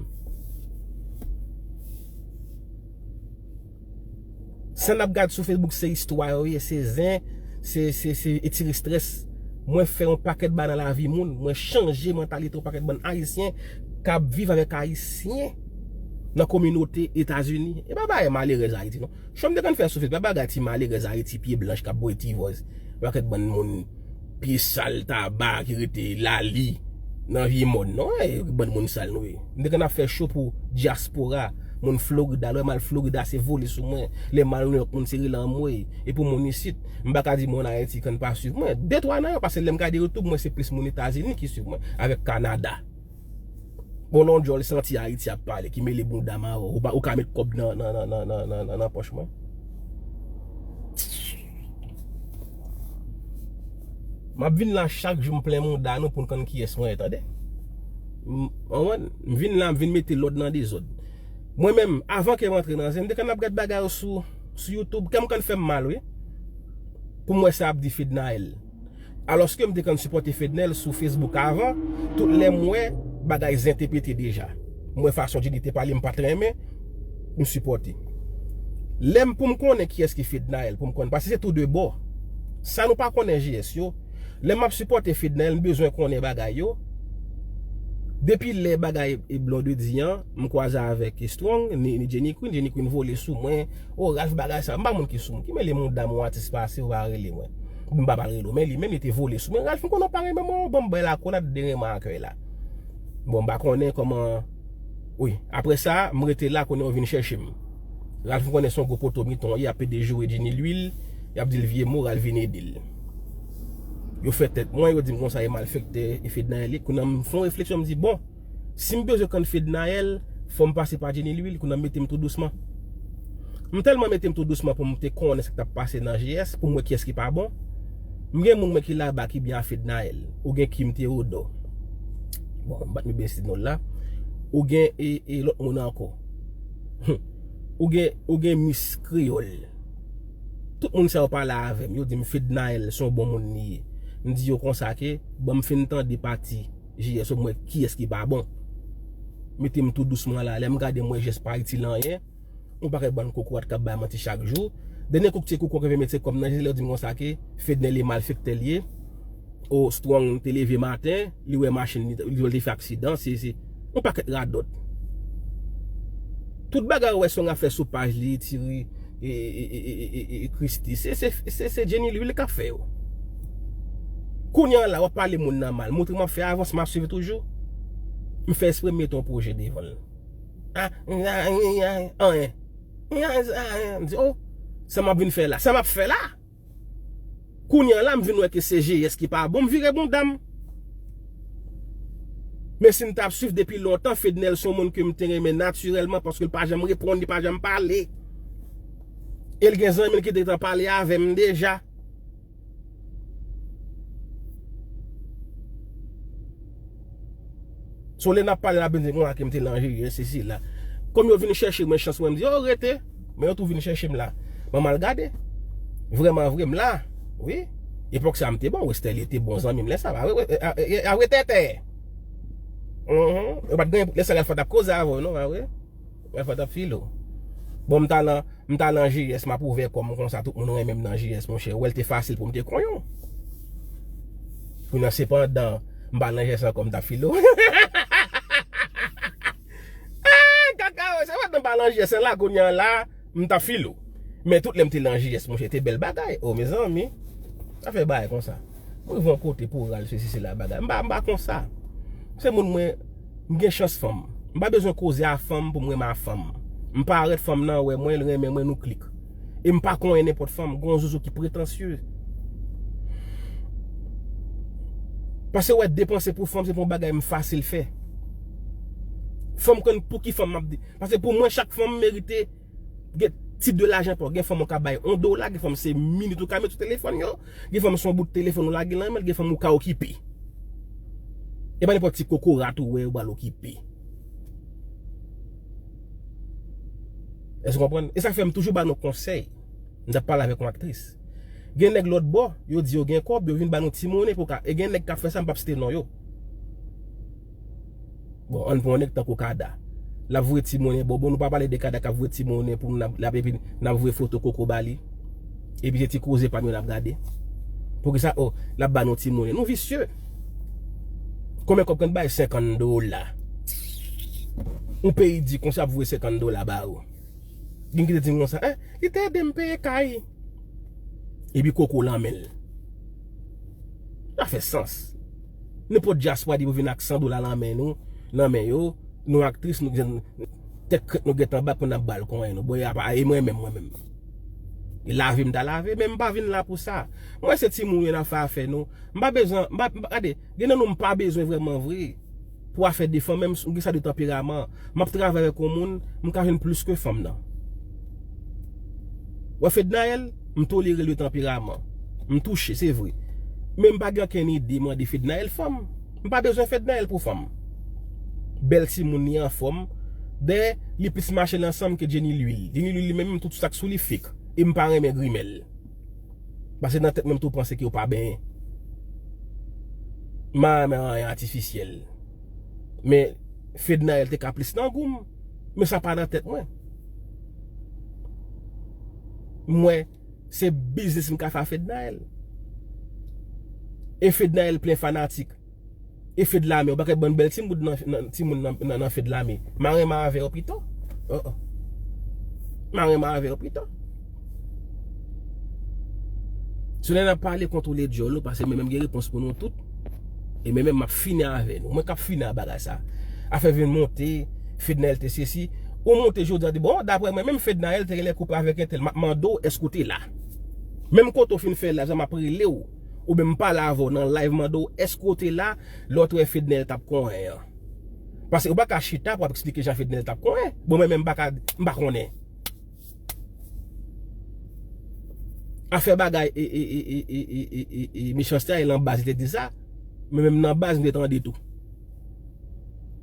Sa n ap gad sou Facebook se istwa yo ye, se zen, se, se, se etire estrès. Mwen fè yon pakèt bagay nan lavi moun, mwen chanje mantalite yon pakèt bann Ayisyen k ap viv avèk Ayisyen nan kominote Etazini. E pa bagay malerèz Ayiti, non. Cho m te konn fè sou Facebook, pa bagay ti malerèz Ayiti, pye blanch k ap bwè ti vòz. Pakèt bann moun pye sal, taba ki rete lali nan vye mòn, non, e, bann moun sal nou ye. M te konn ap fè cho pou dyaspora, moun Florida, lè m al Florida, se vole sou mwen. Lè m al Nouyòk, moun se rele anmwey. E pou moun isit, m pa ka di moun Ayiti konn pa swiv mwen. De twa nan yo, paske lè m gade YouTube, mwen se plis moun Etazini ki swiv mwen, avèk Kanada. Bon, lè yon djòl santi Ayiti ap pale, ki mele bounda m avè w, ou pa, ou ka met kòb nan, nan, nan pòch mwen. M ap vin la chak jou, m plen mouda nou pou n konn kiyès mwen ye, tande. M, konprann? M vin la, m vin mete lòd nan dezòd. Mwen menm, avan ke m antre nan zen, m te konn ap gad bagay yo sou, sou YouTube, kè m konn fè m mal, wi. Pou m wè sa ap di Fednaelle. Alòske m te konn sipòte Fednaelle sou Facebook avan, tout lè m wè bagay zen te pete deja. M wè fason Jenny te pale, m pa t renmen, m sipòte. Lè m pou m konnen kiyès ki Fednaelle, pou m konnen, paske se tou de bò. Sa nou pa konnen G S yo, lè m ap sipòte Fednaelle, m bezwen konnen bagay yo. Depi lè bagay e Blondedy an, m kwaze avèk Strong, ni, ni Jenny Queen, Jenny Queen vole sou mwen, o Ralph bagay sa, m pa moun ki sou moun, ki mele mouda m, yon atis pase, ou pa rele mwen. M pa pral rele w, men li menm li te vole sou mwen, Ralph, m konnen w pa renmen mwen, w ban m bèl akolad, derenmen akèy la. Bon, m pa konnen kòman, wi, apre sa, m rete la, konnen yo vin chèche m. Ralph, m konnen se yon gwo poto miton, y ap pede joure Jenny Lwil, y ap di l vye mo, Ralph vin ede l. Yo fè tèt mwen, yo di m konsa, e malfektè, e Fednaelle, kounye a m fè yon refleksyon, m di, bon, si m bezwen konn Fednaelle, fò m pase pa Jenny Lwil, kounye a m mete m tou dousman. M tèlman mete m tou dousman pou m te konnen sa k t ap pase nan G S, pou m wè kiyès ki pa bon. M gen moun mwen ki laba ki byen a Fednaelle. Ou gen Kim Theodore. Bon, m pa t met byen ti non l la. Ou gen e, e lòt moun ankò. Ou gen, ou gen Miss Kreyòl. Tout moun sa yo pale avè m, yo di m Fednaelle se yon bon moun li ye. M di yo konsa ke, ban m fin tande pati G S yo, m wè kiyès ki pa bon. Mete m tou dousman la, lè m gade m wè jès pa itil anyen. Yon pakèt bann kokorat k ap bay manti chak jou. Dènye kou k te koukou ke mete kòm nan je, lè yo di m konsa ke Fednaelle e malfektè l ye. O Strong te leve maten, li wè machin li, li wè l te fè aksidan, se, se yon pakèt radòt. Tout bagay ou wè Strong ap fè sou paj li, ti ri, e, e, e, e, e, e, e, Christie. Se, se, se, se Jenny Lwil k ap fè yo. Kounye a la, w ap pale moun nan mal. Montre m ap fè avans, m ap swiv toujou. M fè espre m mete yon pwojè devan l. Ah, anyen. M di, oh, sa m ap vin fè la? Sa m ap fè la? Kounye a la, m vin wè ke se G S ki pa bon, m vire bonda m. Men si m t ap swiv depi lontan, Fednel se yon moun ke m te renmen natirèlman, paske l pa janm reponn, li pa janm pale. E l gen zanmi l ki te gentan pale avè m deja. So, lè n ap pale, n ap vin di konsa ke m te nan G S, sesi la. Kòm yo vin chèche mwen, chans mwen, m di, "Oh, rete." Men yo tou vin chèche m la. Mwen m al gade. Vrèman vre, m la. Wi. Epòk sa, m te bon. Westerlie te bon zanmi m lè sa, pa vre? Wi, a, a, a, a, wi, tètè. Mhm. Yo pa t gen, lè sa, Ralph t ap koze avè w, non, pa vre? Ralph t ap file w. Bon, m t al nan, m t al nan G S, m ap ouvè kò m konsa, tout moun renmen m nan G S, monchè. Ou wè l te fasil pou m te konyen w. Kounye a, sepandan, m pa nan G S ankò, m t ap file w. Ah, kaka, se pa nan pa nan G S la, kounye a la, m t ap file w. Men tout lè m te nan G S, monchè, te bèl bagay. Oh, mezanmi. Sa fè bagay konsa. Mwen rive yon kote pou ral, sesi, sela, bagay. M pa, m pa konsa. Se moun mwen, m gen chans fanm. M pa bezwen koze a fanm pou m renmen a fanm. M parèt, fanm nan wè mwen, l renmen mwen, nou klik. E m pa konyen nenpòt fanm, gon zouzou ki pretansye. Paske wè depanse pou fanm, se pa yon bagay m fasil fè. Fanm konn pou ki fanm m ap di. Paske pou mwen, chak fanm merite gen tip de lajan pa w. Gen fanm ou ka bay yon dola, gen fanm se minit ou ka met sou telefòn yo, gen fanm se yon bout telefòn ou lage nan men l, gen fanm ou ka okipe. E pa nenpòt ti kokorat ou wè ou pral okipe. Èske w konprann? E sa fè m toujou ba nou konsèy. M t ap pale avèk yon aktris. Gen nèg lòt bò, yo di yo gen kòb, yo vin ba nou ti monnen pou ka. E gen nèg k ap fè sa, m p ap site non yo. Bon, ann pran yon nèg tankou Kada. L ap voye ti monnen, bon, bon, nou pa pale de Kada k ap voye ti monnen pou moun, l ap, l ap, epi n ap voye foto koko ba li. Epi se ti koze pa m yo n ap gade. Poukisa? Oh, l ap ba nou ti monnen. Nou visye. Konbyen kòb konn bay? Senkant dola. Yon peyi di konsa ap voye senkant dola ba ou. Gen ki te di m konsa, en, li te ede m peye kay. Epi koko lan men l. Sa fè sans. Nenpòt dyaspora di pou vin ak san dola lan men nou, lan men yo, nou aktris, nou gen tèt krèt nou gentan bat pou n ap ba l konyen nou. Bon, e apa, e mwen menm, mwen menm. E lave m ta lave, men m pa vin la pou sa. Mwen se timoun yo n ap fè afè nou. M pa bezwen, m pa, m pa, gade, gen nan nou m pa bezwen vrèman vre. Pou afè de fanm, menm si m gen sa de tanperaman, m ap travay avèk yon moun, m ka jwenn plis ke fanm nan. Wè Fednaelle, m tolere l de tanperaman. M touche, se vre. Men m pa gen okenn ide mande Fednaelle fanm. M pa bezwen Fednaelle pou fanm. Bèl timoun, li anfòm. Dayè, li plis mache l ansanm ke Jenny Lwil. Jenny Lwil li menm, tout sa k sou li fake. E m pa renmen grimèl. Paske nan tèt mwen, m tou panse ke yo pa benyen. M pa renmen anyen atifisyèl. Men Fednaelle te ka plis nan gou m. Men sa pa nan tèt mwen. Mwen, se biznis m ka fè a Fednaelle. E Fednaelle plen fanatik. E Fedlame, yon pakèt bann bèl timoun nan, nan, timoun nan, nan, nan Fedlame. M a renmen avè yo pito. Oh, oh. M a renmen avè yo pito. Si w lè n ap pale, kontwole dyòl ou, paske mwen menm gen repons pou nou tout. E mwen menm m ap fini avè nou. Mwen k ap fini a bagay sa. Afè vin monte, Fednaelle te sesi. Ou monte jodi a di, bon, daprè mwen menm, Fednaelle te genlè koupe avèk entèl. M ap mande w, èske w te la? Menm kote w fin fè live la, m ap rele w. Oubyen m pale avè w nan live, mande w, èske w te la lè w t wè Fednaelle t ap konyen an? Paske ou pa ka chita pou w ap eksplike jan Fednaelle t ap konyen. Bon, mwen menm m pa ka, m pa konnen. Afè bagay e, e, e, mechanste a, e nan baz li te di sa. Men menm nan baz, m te tande tou.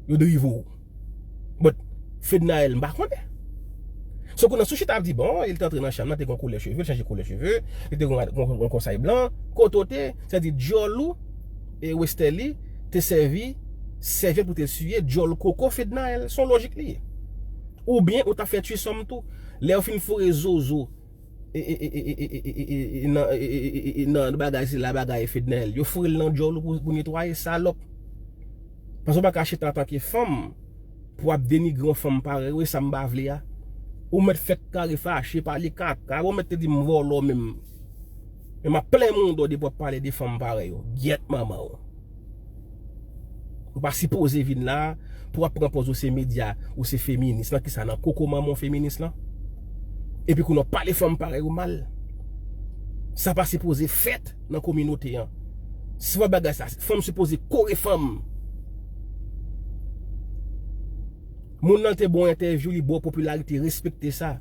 Yo drive w. But Fednaelle, m pa konnen. Sou kou nan sou chita ap di, bon, li te antre nan chanm nan, te gen yon koulè cheve, li chanje koulè cheve, li te gen yon, yon, yon konsèy blan, kote w te, sèdi dyòl ou, e Westerlie, te sèvi sèvyèt pou te siye dyòl koko Fednaelle. Se yon lojik li ye. Oubyen, ou t ap fè trisòm tou. Lè yo fin foure zozo, e, e, e, e, e, e, e, e, e, nan, e, e, e, e, e, nan bagay sila, bagay Fednaelle. Yo foure l nan dyòl ou pou, pou netwaye, salòp. Paske w pa ka chita antanke fanm pou w ap denigre yon fanm parèy ou, e sa m pa vle a. Ou mèt fèk kare fache, pale kaka. Ou mèt te di m vòlò menm. Men m ap plen mouda w depi w ap pale de fanm parèy ou. Gyèt manman w. Ou pa sipoze vin la pou w ap pran pòz ou se medya, ou se feminis. Nan kisa? Nan koko manman w feminis lan? Epi kounye a w pale fanm parèy ou mal. Sa pa sipoze fèt nan kominote an. Se pa bagay sa. Fanm sipoze kore fanm. Moun nan te ba w entèvyou, li ba w popilarite, respekte sa.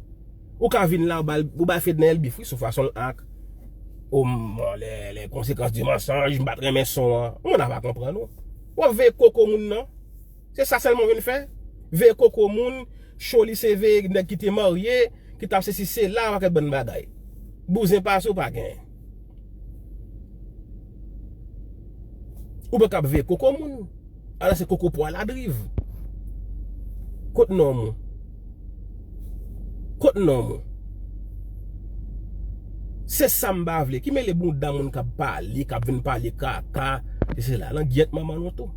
Ou ka vin la, ou ba l, ou ba Fednaelle bif, wi, sou fason l ak. O, m, les, les conséquences du mensonge, m pa t renmen son an. Moun nan pa konprann ou. W ap veye koko moun nan. Se sa sèlman w vin fè? Veye koko moun, Choli se veye nèg ki te marye, ki t ap sesi sela, pakèt bann bagay. Bouzen pase w pa genyen. Ou pa ka ap veye koko moun. Ala se koko pwa ladriv. Kot nonm ou? Kot nonm ou? Se sa m pa vle. Ki mele bouda moun k ap pale, k ap vin pale kaka, se sela. Nan gyèt manman nou tou.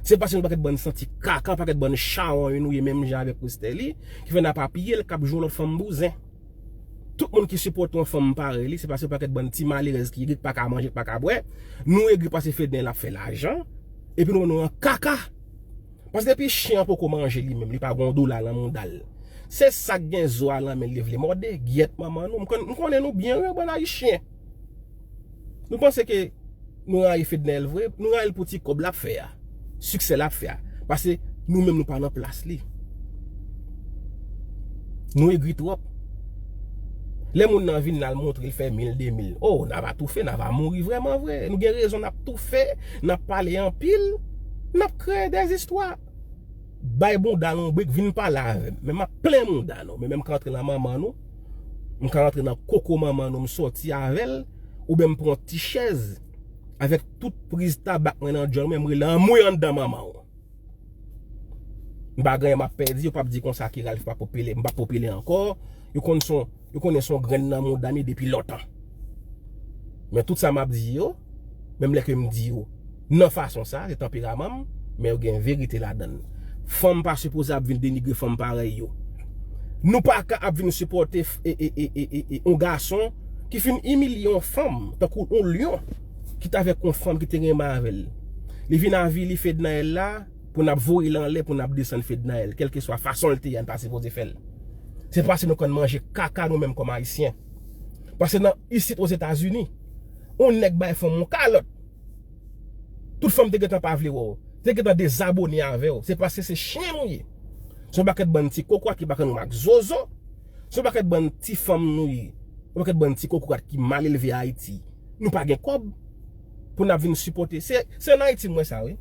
Se paske nou pakèt bann santi kaka, pakèt bann chawony nou ye menm jan avèk Christelle, ki fè n ap apiye l, k ap jwe yon lòt fanm bouzen. Tout moun ki sipòte yon fanm parèy li, se paske pakèt bann ti malerèz ki egri, ki pa ka manje, ki pa ka bwè. Nou egri paske Fednaelle ap fè lajan. Epi nou, nou an kaka. Paske depi chen an poko manje li menm, li pa gon dola nan mouda l. Se sa k gen zo a nan men l, li vle mòde. Gyèt manman nou. M konn, m konnen nou byen, wi, bann Ayisyen. Nou panse ke nou rayi Fednaelle vre? Nou rayi l pou ti kòb l ap fè a. Siksè l ap fè a. Paske nou menm nou pa nan plas li. Nou egri twòp. Lè moun nan vin la, l montre l fè mil, de mil. O, n a va toufe, n a va mouri vrèman vre. Nou gen rezon n ap toufe, n ap pale anpil, n ap kreye dèzistwa. Bay bouda nou yon brik, vin pale avè m. Men m ap plen bouda nou. Men, men m ka rantre nan manman nou. M ka rantre nan koko manman nou, m sòti avè l. Oubyen m pran yon ti chèz. Avèk tout priz tabak mwen nan djòl mwen, m rele anmwe anndan manman w. M pa gen anyen m ap pèdi, yo p ap di konsa ke Ralph pa popilè, m pa popilè ankò. Yo konn son, yo konnen son grenn nan mouda m ye depi lontan. Men tout sa m ap di yo, menm lè ke m di yo nan fason sa, se tanperaman m, men yo gen verite ladan l. Fanm pa sipoze ap vin denigre fanm parèy yo. Nou pa ka ap vin sipòte f-, e, e, e, e, e, e, yon gason ki fin imilye yon fanm, tankou yon lyon, ki t avèk yon fanm ki te renmen avè l. Li vin avili Fednaelle la, pou n ap voye l anlè, pou n ap desann Fednaelle, kèlkeswa fason l te ye a, n pa sipoze fè l. Se paske nou konn manje kaka nou menm kòm Ayisyen. Paske nan isit Ozetazini, yon nèg bay fanm yon kalòt. Tout fanm te gentan pa vle wè w. Te gentan dezabone avè w. Se paske se chen nou ye. Se yon pakèt bann ti kokorat ki pa konn wè ak zozo. Se yon pakèt bann ti fanm nou ye. Yon pakèt bann ti kokorat ki mal elve Ayiti. Nou pa gen kòb pou n ap vin sipòte. Se, se ann Ayiti m wè sa, wi.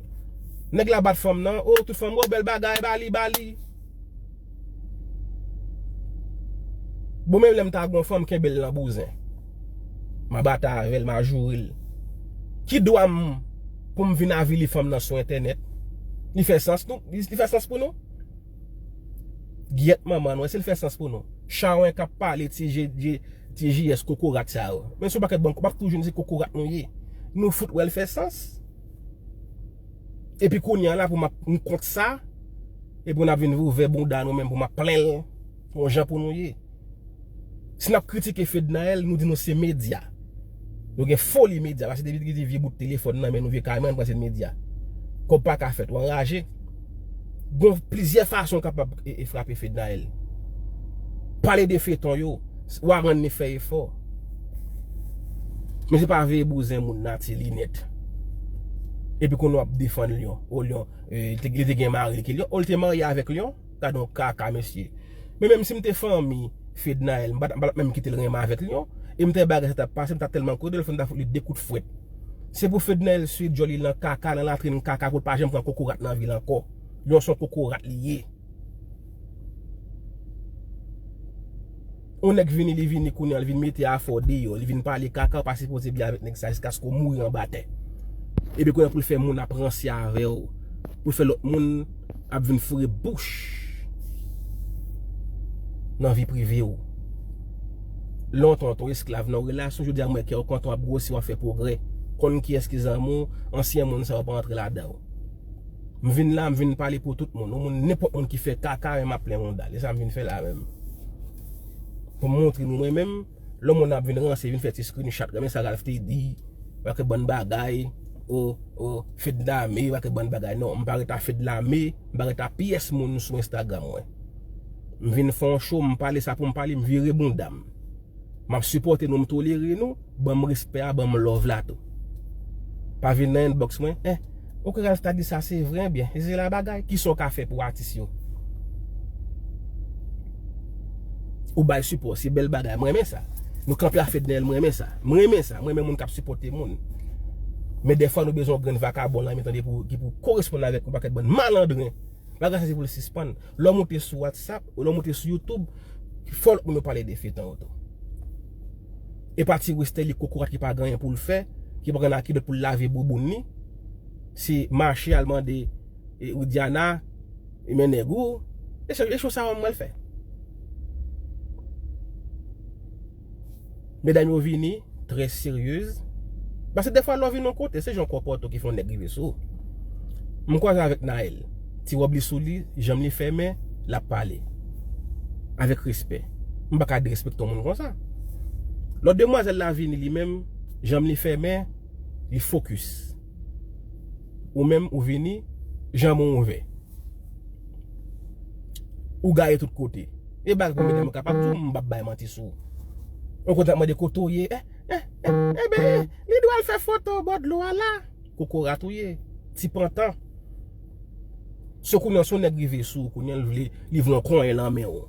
Nèg la bat fanm nan, o, tout fanm, o, bèl bagay, ba li, ba li. Bon, menm lè m ta gon fanm, kenbe l nan bouzen. M a batay avè l, m a joure l. Ki dwa m pou m vin avili fanm nan sou entènèt? Li fè sans nou? Li, li fè sans pou nou? Gyèt manman nou, èske l fè sans pou nou? Chawony k ap pale ti je, je, ti J S kokorat sa yo. Men se yon pakèt bann, w ap toujou di se kokorat nou ye. Nou fout wè l fè sans. Epi kounye a la pou m ap, m kont sa, epi n ap vin ouvè bouda nou menm pou m ap plen l, yon jan pou nou ye. Si n ap kritike Fednaelle, nou di nou se medya. Nou gen foli medya, paske depi ki di vye bout telefòn nan men nou, vye kamera, nou panse medya. Kòb pa ka fèt, ou anraje. Gon plizyè fason w kapab e, e frape Fednaelle. Pale de feton yo, w a rann li fè efò. Men se pa veye bouzen moun nan, ti linèt. Epi kounye a w ap defann Lyon. O Lyon, e, li te, li te gen mari ki Lyon. O, li te marye avèk Lyon? Gade yon kaka, mesye. Men menm si m te fanmi Fednaelle, m pa t, m pa t ap menm kite l renmen avèk Lyon. E m te bagay sa t ap pase, m ta tèlman kote l, fò m ta fout li de kout fwèt. Se pou Fednaelle swe djòl li nan kaka, nan latrin kaka, pou l pa janm pran kokorat nan vi l ankò. Lyon se yon kokorat li ye. Yon nèg vini, li vini kounye a, li vin mete afè w deyò, li vin pale kaka, w pa sipoze byen avèk nèg sa jiskaske w mouri anba tè. Epi kounye a pou l fè moun ap ranse avè w, pou l fè lòt moun ap vin foure bouch nan vi prive w. Lontan w te yon esklav nan yon relasyon, jodi a m wè kè w kontan, w ap gwosi, w ap fè pwogrè. Konn kiyès ki zanmi w, ansyen moun sa yo pa rantre ladan w. M vin la, m vin pale pou tout moun. Yon moun, nenpòt moun ki fè kaka, men m ap plen mouda l. E sa m vin fè la menm. Pou m montre nou mwen menm, lè moun ap vin ranse, vin fè ti screenshot, renmen sa Ralph te di, pa ke bann bagay, o, o, Fedna me, pa ke bann bagay. Non, m pa ret a Fedna me, m pa ret a pyès moun sou Instagram mwen. M vin fè yon show, m pale sa pou m pale, m vire bounda m. M ap sipòte nou, m tolere nou, ban m respè a, ban m love la tou. Pa vin nan inbox mwen, eh, ou kwè Ralph ta di sa se vre, byen, se la bagay, kisa w ka fè pou atis yo? Ou bay sipò, se bèl bagay, mwen renmen sa. Nou kanpe a Fednel, mwen renmen sa. Mwen renmen sa, mwen renmen moun k ap sipòte moun. Men dèfwa nou bezwen yon grenn vakabon nan men tande pou, ki pou koresponn avèk yon pakèt bann malandren. Bagay sa se pou l sispann. Lè w moute sou WhatsApp, lè w moute sou YouTube, fò lòt moun yo pale de feyton yo tou. E pa ti Westerlie kokorat ki pa gen anyen pou l fè, ki pa gen anyen pou l lave bouboun li, se mache al mande e, Widiana, e men nèg ou, e cho, e cho sa mwen l fè. Medam yo vini, trè seryez. Paske dèfwa lè w vin yon kote, se jan w konpòte w ki fè yon nèg rive sou ou. M kwaze avèk Naël. Ti wòb li sou li, janm li fèmen, l ap pale. Avèk respè. M pa ka derespekte yon moun konsa. Lòt demwazèl la vini li menm, janm li fèmen, li fokis. Ou menm, ou vini, janm ou ouvè. Ou gaye tout kote. E bagay pou medam yo kapab di w, m p ap bay manti sou ou. Yon kote ap mande kote w ye, eh, eh, eh, enben, li dwe al fè foto bò dlo a la. Kokorat ou ye, ti pantan. So kounye an, si yon nèg rive sou ou, kounye an, li vle, li vle yon konyen nan men w.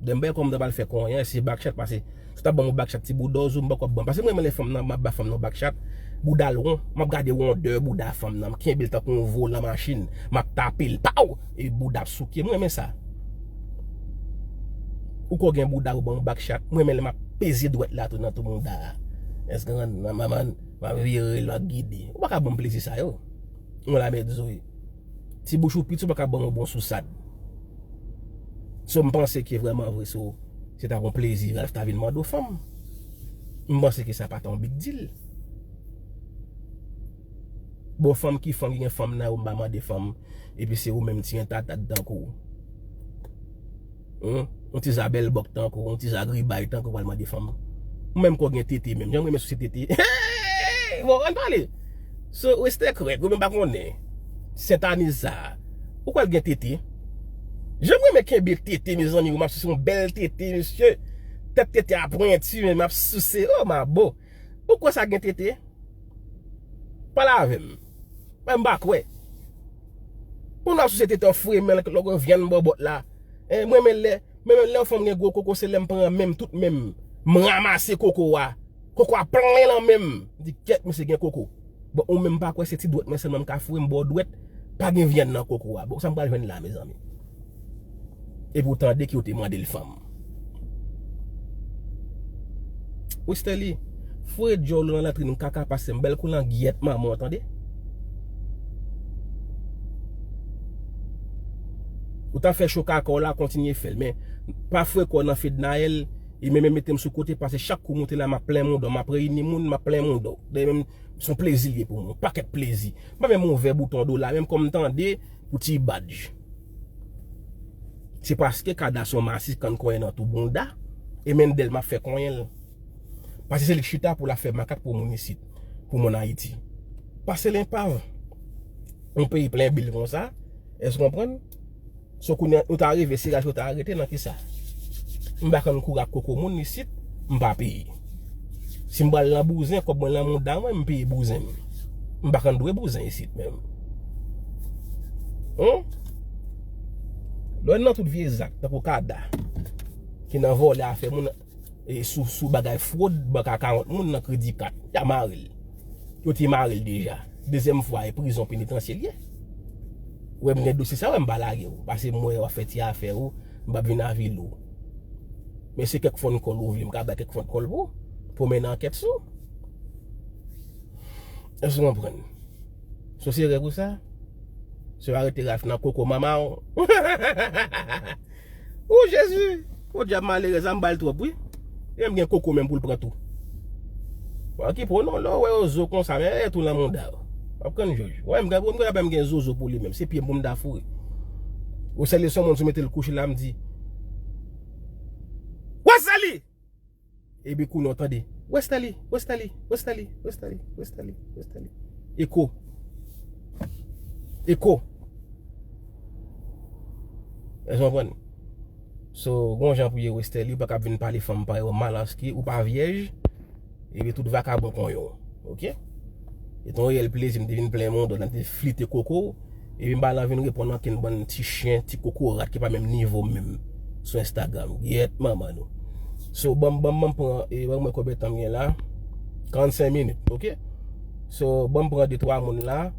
Dèm bay kòm ta pral fè konyen, se backshot pase. Si w ta ban m yon backshot ti bouda w, m poko ap ban. Pase mwen renmen lè fanm nan, m ap ba fanm nan backshot. Bouda l won, m ap gade wondè bouda fanm nan, m kenbe l tankou yon volan machin, m ap tape l, paw! E bouda ap souke, mwen renmen sa. Ou ko gen bouda ou ban yon backshot, mwen renmen lè m ap peze dwèt la tou nan tou bouda a. Èske m ap vire l, m ap gide. Ou pa ka ban m plezi sa yo. Yon lamèd zo ye. Ti bouch ou piti, ou pa ka ban m yon bon sousad. So, m panse ke vrèman vre, so, se ta yon plezi, Ralph ta vin mande w fanm. M panse ke sa pa ta yon big deal. Bon, fanm ki fanm, ki gen fanm nan yo, m pa mande fanm. Epi se ou menm ti entatat tankou ou. Yon ti zabèlbòk tankou, yon ti zagribay tankou pral mande fanm. Ou menm kò gen tete menm. Jan m renmen souse tete. Bon, ann pale. So, Westè Krèk, ou menm pa konnen. Sentaniz sa. Ou kwè l gen tete? Jan m renmen kenbe tete, mezanmi, ou m ap souse yon bèl tete, mesye. Tèt tete a pwenti, men m ap souse. Oh, ma bo. Ou kwè sa gen tete? Pale avè m. Mwen m pa kwè. Moun ap souse tete w fre men lè w gen vyann bòbòt la. Eh, mwen men lè, mwen men lè yon fanm gen gwo koko, se lè m pran men m, tout men m. M ranmase koko a. Koko a plen nan men m. M di, kèt, misye gen koko. Bon, ou menm pa kwè se ti dwèt mwen sèlman m ka foure, m ba w dwèt, pa gen vyann nan koko a. Bon, sa m pral jwenn la, mezanmi? Epi w tande ke w te mande l fanm. Westerlie, foure djòl ou nan latrin ou kaka pase m, bèl kou langyèt manman w, tande? Ou t ap fè cho kaka w la, kontinye fè l, men pa foure kò w nan Fednaelle, e menm mete m sou kote, paske chak kou w moute la, m ap plen mouda w, m ap reyini moun, m ap plen mouda w. Dayè menm, se yon plezi l ye pou mwen, yon pakèt plezi. M pa menm ouvè bouton do la, menm kòm m tande pou ti badj. Se paske Kada se yon masis kann konyen nan tou bounda, e Mendel m ap fè konyen l. Paske se li k chita pou l ap fè makak pou moun isit, pou moun Ayiti. Paske l enpav. Yon peyi plen bil konsa, èske w konprann? So kounye a, nou ta rive, se raj yo ta arete nan kisa? M pa konn kouri ak koko moun isit, m pa peye. Si m pral nan bouzen, kòb mwen nan mouda mwen, m peye bouzen m. M pa konn dwe bouzen isit menm. Hum? Lè w nan tout vye zak, tankou Kada, ki nan vòlè afè moun, e sou, sou bagay fwod, bank a karant moun nan kredi kat, y a mare l. Yo te mare l deja. Dezyèm fwa, e prizon penitansye l ye. Ou wè m gen dosye sa, wè m pa lage w. Pase m wè w ap fè ti afè ou, m p ap vin avili w. Men se kèk phone call ou vle, m ka bay kèk phone call pou ou, pou w mennen ankèt sou. Èske w konprann? So se rèv ou sa? Se w arete Ralph nan koko manman w. O Jezi! O dyab malerèz la, m ba l twòp, wi. E m gen koko menm pou l pran tou. Okipe w non, lè w wè yo zo konsa, men e tou nan mouda w. W ap konn jòj. W wè m gen, m gen, m gen zozo pou li menm, se pye m pou m ta foure. Ou sèl se yon moun sou mete l kouche la, m di, w Westèli! Epi kounye a w tande, Westèli, Westèli, Westèli, Westèli, Westèli, Westèli. Eko. Eko. Èske w konprann? So, gon jan pou ye Westèli, ou pa ka vin pale fanm parèy ou mal, paske ou pa vyèj, epi tout vakabon konyen w. Oke? E te yon reyèl plezi, m te vin plen mond, m te flite koko w, epi m pa la vin reponn ankenn bann ti chen, ti kokorat ki pa menm nivo m menm sou Instagram. Gyèt manman nou. So, ban m, ban m, ban m pran, e, ban m wè konbyen tan m gen la. Karannsenk minit, oke? So, ban m pran de twa moun la,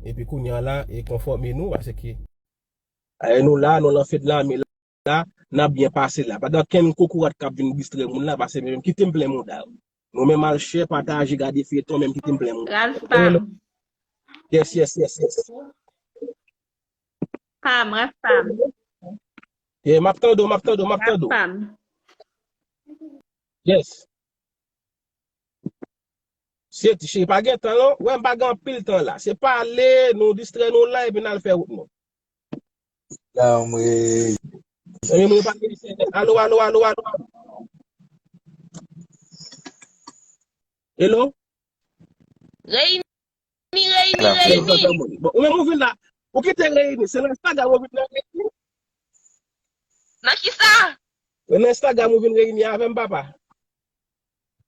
epi kounye a la, e konfòme nou, paske, e, nou la, nou lan fedlame la, n ap byen pase la. Pa gen ankenn kokorat k ap vin distrè moun la, paske menm kite m plen mouda. Nou menm al share, pataje, gade feyton, menm kite m plen mouda. Ralph Pam. Yes, yes, yes, yes. Pam, Ralph Pam. Yeah, m ap tande w, m ap tande w, m ap tande w. Pam. Yes. Se ti cheri, pa gen tan non. Wè, m pa gen anpil tan la. Se pale, nou distrè nou la, epi n al fè wout nou. Lanmwe. Lanmwe pa gen chen. Alo, alo, alo, alo, alo. Hello? Reyini, reyini, reyini. Bon, ou menm ou vin la. Ou kite reyini. Se nan Instagram ou vin nan reyini. Nan ki sa? Se nan Instagram ou vin reyini avè m, papa.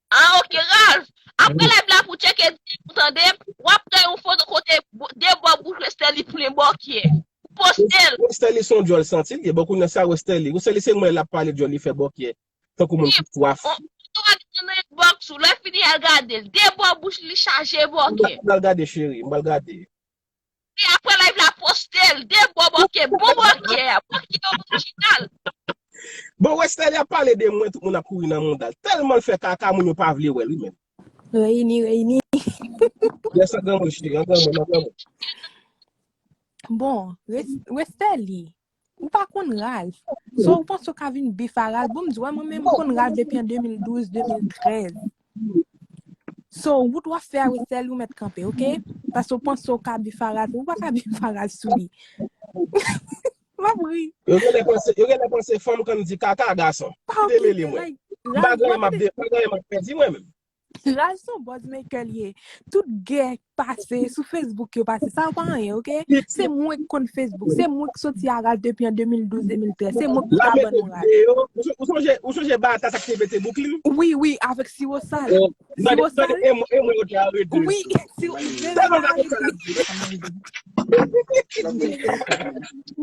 Ah, ok, Ralph. Apre live la pou tcheke, ou tande, w ap gen yon foto kote bo- de bò bouch Westèli plen bòkyè. Ou poste l. Westèli se yon djòl santi l ye. Bon, kounye a sa Westèli. Westèli se mwen l ap pale djòl, li fè bòkyè. Tankou moun ki swaf. Ou, ou ap nan inbox ou, lè fini al gade l. De bò bouch li chaje bòkyè. M pral gade, cheri, m pral gade. E apre live la poste l, de bò bòkyè, bon bòkyè, bòkyè orijinal. Bon, Westèli ap pale de mwen, tout moun ap kouri nan mouda l. Tèlman l fè kaka, moun yo pa vle wè l, wi, menm. Reyini, reyini. Yes, an granmoun, cheri, an granmoun, an granmoun. Bon, Wes- Westèli, ou pa konn Ralph. So, ou panse w ka vin bif a Ralph? Bon, m di w, mwen menm, m konn Ralph depi an de mil douz, de mil trèz. So, wout w ap fè a Westèli, ou mèt kanpe, ok? Paske w panse w ka bif a Ralph, ou pa ka bif a Ralph sou li. M ap ri. Yo genlè panse, yo genlè panse fanm konn di kaka gason. Kite mele mwen. M pa gen anyen m ap de- m pa gen anyen m ap pèdi mwen menm. Ralph se yon buzz maker li ye. Tout gè pase sou Facebook yo pase. Sa yo pa anyen, ok? Se mwen k konn Facebook. Se mwen k soti a Ralph depi an de mil douz, de mil trèz. Se mwen k kabann Ralph. Ou sonje, ou sonje Bata sa k te pete bouklin? Wi, wi, avèk siwo sal. Siwo sal. E mwen, e mwen yo te arete. Wi, siwo sal.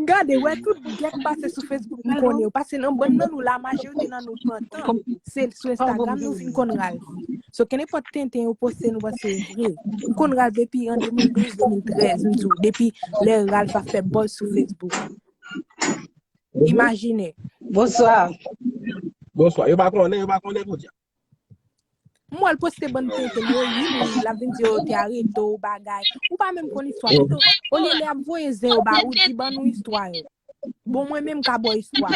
Gade, wè tout gè k pase sou Facebook m konnen yo. Paske nan bann nan nou la, majorite nan nou pantan. Se sou Instagram nou vin konn Ralph. So, kenenpòt tenten yo poste nou panse se vre. M konn Ralph depi an de mil douz, de mil trèz, m di w, depi lè Ralph ap fè buzz sou Facebook. Imajine. Bonswa. Bonswa. Yo pa konnen, yo pa konnen kounye a. M wè l poste bann tenten, yo ri li, l ap vin di yo te arete w, bagay. Ou pa menm konn istwa. Pito, olye lè y ap voye zen yo ba ou, di ban nou istwa yo. Bon, mwen menm m ka ba w istwa.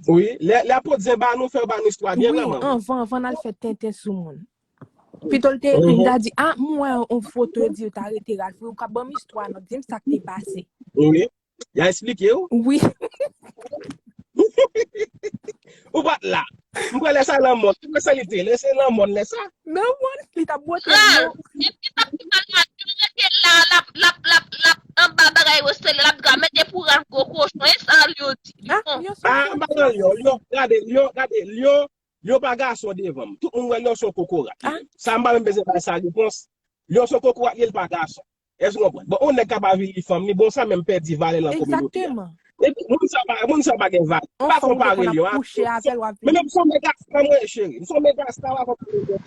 Wi, lè, lè y ap pot zen ba nou, fè yo ba nou istwa byen. Wi, vrèman. Anvan, anvan n al fè tenten sou moun. Pito l te ri, m ta di, a, m wè yon foto, yo di yo t arete Ralph. Wi, ou ka ban m istwa, non, di m sa k te pase. Wi. Y a eksplike w? Wi. Ou pa t la. M kwè lè sa nan mòn. Ou kwè sa li te? Lè se nan mòn lè sa? Nan mòn, li t ap bwote lyon. Depi sa ki mal mal, li rete la, l ap, l ap, l ap, l ap anba bagay yo sele, l ap gade mete pou Ralph gwo kochon. E sa yo di. Ah, lyon se... Ah, m pa nan lyon, lyon, gade, lyon, gade, lyon, lyon pa gason devan m. Tout moun wè lyon se yon kokorat. Ah. Sa m pa menm bezwen bay sa repons. Lyon se yon kokorat, li, li pa gason. Èske w konprann? Bon, yon nèg k ap avili fanm li, bon, sa menm pèdi valè nan kominote a. Egzakteman. Epi, moun sa pa, moun sa pa gen valè. Pa konpare lyon a. Men, men, m se yon mega star, mwen, cheri. M se yon mega star, pa konpare lyon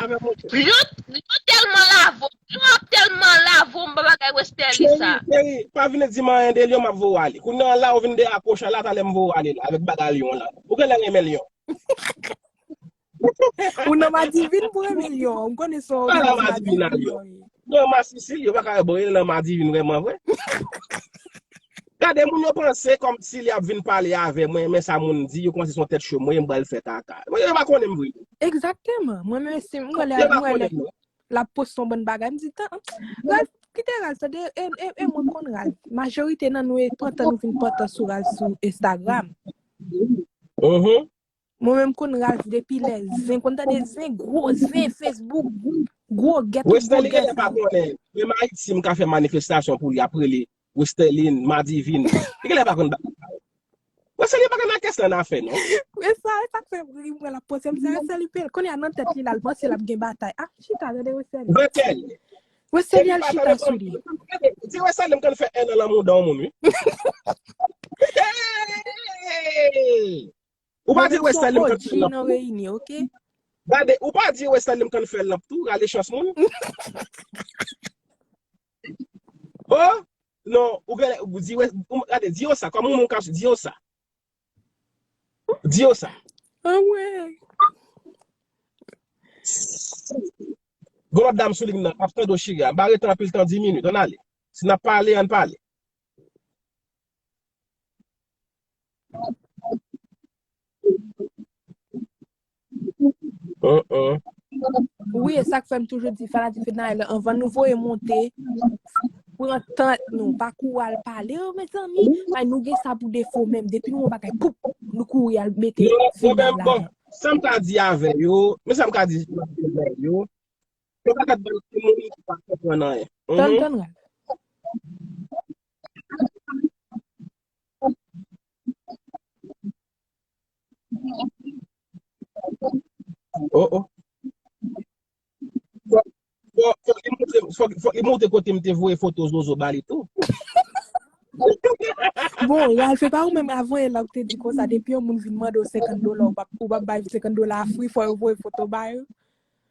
avè mwen, cheri. Lyon, lyon tèlman lave w. Lyon ap tèlman lave w, m pa bagay Westèli sa. Cheri, cheri, pa vin di m anyen de lyon, m ap voye w ale. Kounye a la, ou vin de akwoch la, talè m voye w ale la, avèk bagay lyon la. Ou genlè renmen lyon. Ou nan madivin pou renmen lyon. M konnen sa w renmen madivin lyon. Non, masisi l, yo pa ka wè bon, e nan madivin vrèman vre. Gade, moun yo panse kòmsi lè y ap vin pale avè mwen, men sa moun di, yo kòmanse se yon tèt cho mwen ye, m pral fè kaka. Mwen, yo pa konnen m vre. Egzakteman. Mwen menm, si m wè lè, m wè lè l ap poste yon bann bagay, m di, tan, Ralph, kite Ralph, tande, e, e, e mwen konn Ralph. Majorite nan nou, e pantan nou vin pantan sou Ralph sou Instagram. Mhm. Mwen menm konn Ralph depi lè zen, konn tande zen, gwo zen Facebook, gwo gèt, gwo Westerlie genlè pa gèzan. Konnen, menm Ayiti, m ka fè manifestasyon pou li, ap rele Westerline, Madivine. Li genlè pa konn bagay sa yo. Westerlie pa konn nan kès lan afè, non. E sa, e sa k fè ri mwen la pòs, m se Westerlie peye l. Kounye a nan tèt li la, l panse l ap gen batay. Ah, chita, tande Westerlie. Westerlie. Westerlie al chita sou li. Di Westerlie m konn fè en an lan mouda yon moun, wi. Hey! Ou pa di Westerlie m konn fè l nan reyini, ok? Gade, ou pa di Westerlie m konn fè l nan tou, rale chans moun. Oh, non, ou gen, ou di, ou, gade, di yo sa, kòm ou moun kap di yo sa. Di yo sa. Anmwey. Gon lòt dam sou liy nan, ap tande w chire a. M pa rete anpil tan, dis minit, ann ale. Si n ap pale, ann pale. Uh-uh. Wi, e sa k fè m toujou di fanatik Fednaelle, anvan nou voye monte, pran tan nou, pa kouri al pale, oh, mezanmi, ay, nou gen sa pou defo menm, depi nou wè yon bagay, poup, nou kouri al mete Fednaelle ladan. Sa m ka di avè yo, men sa m ka di avè yo, yo pa ka ban timoun ki pa konprann anyen. Tann, tann, Ralph. Oh, oh. Fò, fò, fò li montre, fò, fò li montre kote m te voye foto Zozo ba li tou. Bon, Ralph, se pa ou menm avan yè la ou te di konsa, depi yon moun vin mande w senkant dola, ou p ap, ou p ap bay senkant dola a fri, fò yo voye foto ba yo.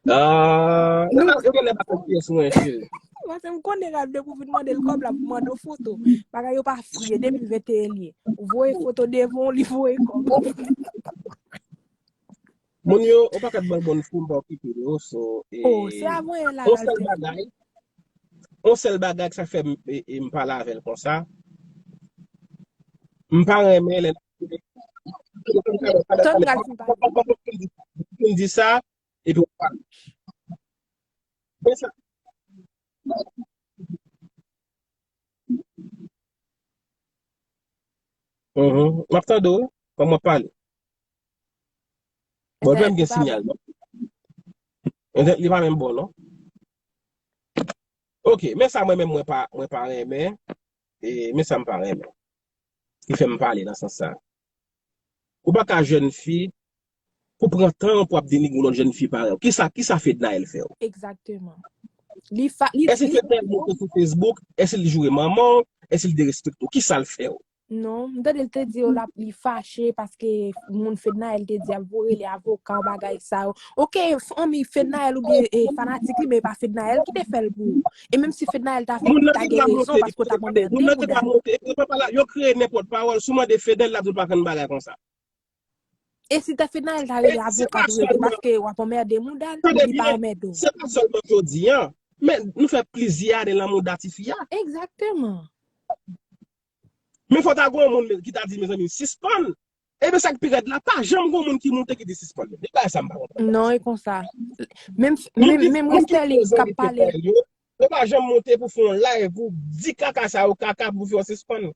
Ah, yo genlè pa konn kiyès mwen, cheri. Paske m konnen Ralph depi w vin mande l kòb la, pou mande w foto. Bagay yo pa fri, e de mil venteyen li ye. Ou voye foto devan w, li voye kòb. Moun yo, yon pakèt bann moun fou, m pa okipe yo, so, e, oh, se avan yè la, yon sèl bagay, yon sèl bagay ki sa fè m, e, e, m pale avè l konsa. M pa renmen lè tann Ralph fin pale. M di sa, epi w pale. Men sa. Mhm. M ap tande w, kòman w ap pale? Bon, li pa menm gen sinyal, non? Entènèt li pa menm bon, non? Ok, men sa mwen menm mwen pa, mwen pa renmen. E, men sa m pa renmen. Ki fè m pale nan sans sa. Ou pa ka jèn fi, pou pran tan pou ap denigre yon lòt jèn fi parèy ou. Kisa, kisa Fednaelle fè w? Egzakteman. Li fa-, li, èske li Fednaelle monte sou Facebook? Èske li joure manman w? Èske li derespekte w? Kisa l fè w? Non, m tande l te di yo l ap, li fache paske moun Fednaelle te di ap voye li avoka, bagay sa yo. Ok, fanmi Fednaelle oubyen, e, fanatik li, men e pa Fednaelle ki te fè l pou ou. E menm si Fednaelle ta fè l, li ta gen rezon paske w t ap anmède moun nan. Yo kreye nenpòt pawòl, si w mande Fednaelle, l ap di w pa konn bagay konsa. E si te Fednaelle ta rele avoka pou yo di paske w ap anmède moun, li pa anmède w. Se pa sèlman jodi a, men nou fè plizyè ane lan mouda tifi a. Egzakteman. Men fò ta gen yon moun ki ta di, mezanmi, sispann. Ebyen, sa k pi rèd la, pa janm gen yon moun ki monte ki di sispann. E bagay sa m pa konprann. Non, e konsa. Menm, menm, menm Westerlie k ap pale. Yo pa janm monte pou fè yon live, pou di kaka sa yo kaka, pou fè yo sispann.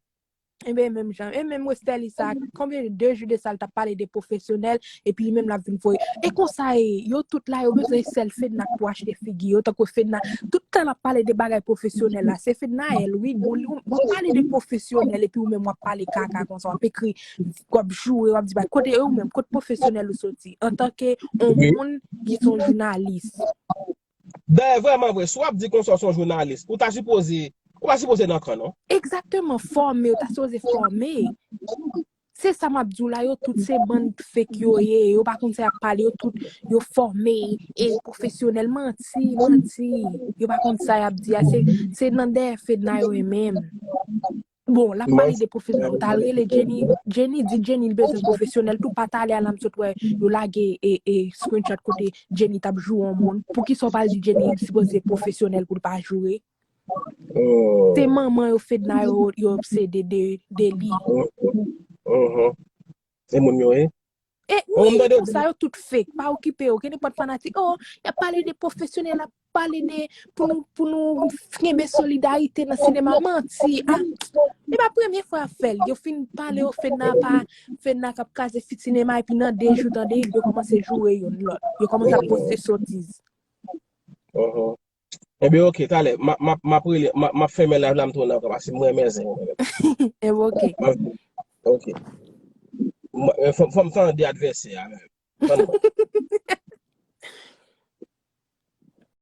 Ebyen, menm jan. E menm Westerlie sa, konbyen de jou de sa l t ap pale de pwofesyonèl, epi li menm l ap vin voye. E konsa e, yo tout la, yo bezwen sèl Fedna pou achte figi yo, tankou Fedna, tout tan l ap pale de bagay pwofesyonèl la, se Fednaelle, wi, bon, li, w ap pale de pwofesyonèl, epi ou menm w ap pale kaka konsa, w ap ekri, w ap joure, w ap di, bay, kote, e ou menm, kote pwofesyonèl ou soti, antanke yon moun ki se yon jounalis? Dayè, vrèman vre, si w ap di konsa w se yon jounalis, ou ta sipoze, ou pa sipoze nan kan, non. Egzakteman, fòme, ou ta sipoze fòme. Se sa m ap di w la, yo tout se bann fake yo ye, yo pa konn sa y ap pale, yo tout, yo fòme, e pwofesyonèl, manti, manti, yo pa konn sa y ap di a, se, se nan dèyè Fedna yo ye menm. Bon, l ap pale de pwofesyonèl. Ou t al rele Jenny. Jenny, di Jenny li bezwen pwofesyonèl tou. Pa talè a la m sot wè yo lage e, e screenshot kote Jenny t ap joure yon moun. Poukisa w pa al di Jenny li sipoze pwofesyonèl pou l pa joure? Se manman yo Fedna yo, yo obsede de, de li. Se moun yo ye. E wi, konsa yo tout fake, pa okipe yo, gen nenpòt fanatik, oh, y ap pale de pwofesyonèl, y ap pale de pou nou pou nou kenbe solidarite nan sinema, manti. Ah, e pa premye fwa y ap fè l. Yo fin pale yo Fedna pa Fedna k ap kraze fi sinema epi nan de jou tande yo kòmanse joure youn lòt. Yo kòmanse ap poste sotiz. Ebyen, oke, talè, m ap rele, m ap fèmen live la, m tounen ankò, paske m renmen zen yo menm. Ebyen, oke. Oke. Fò m tande advèsè a menm.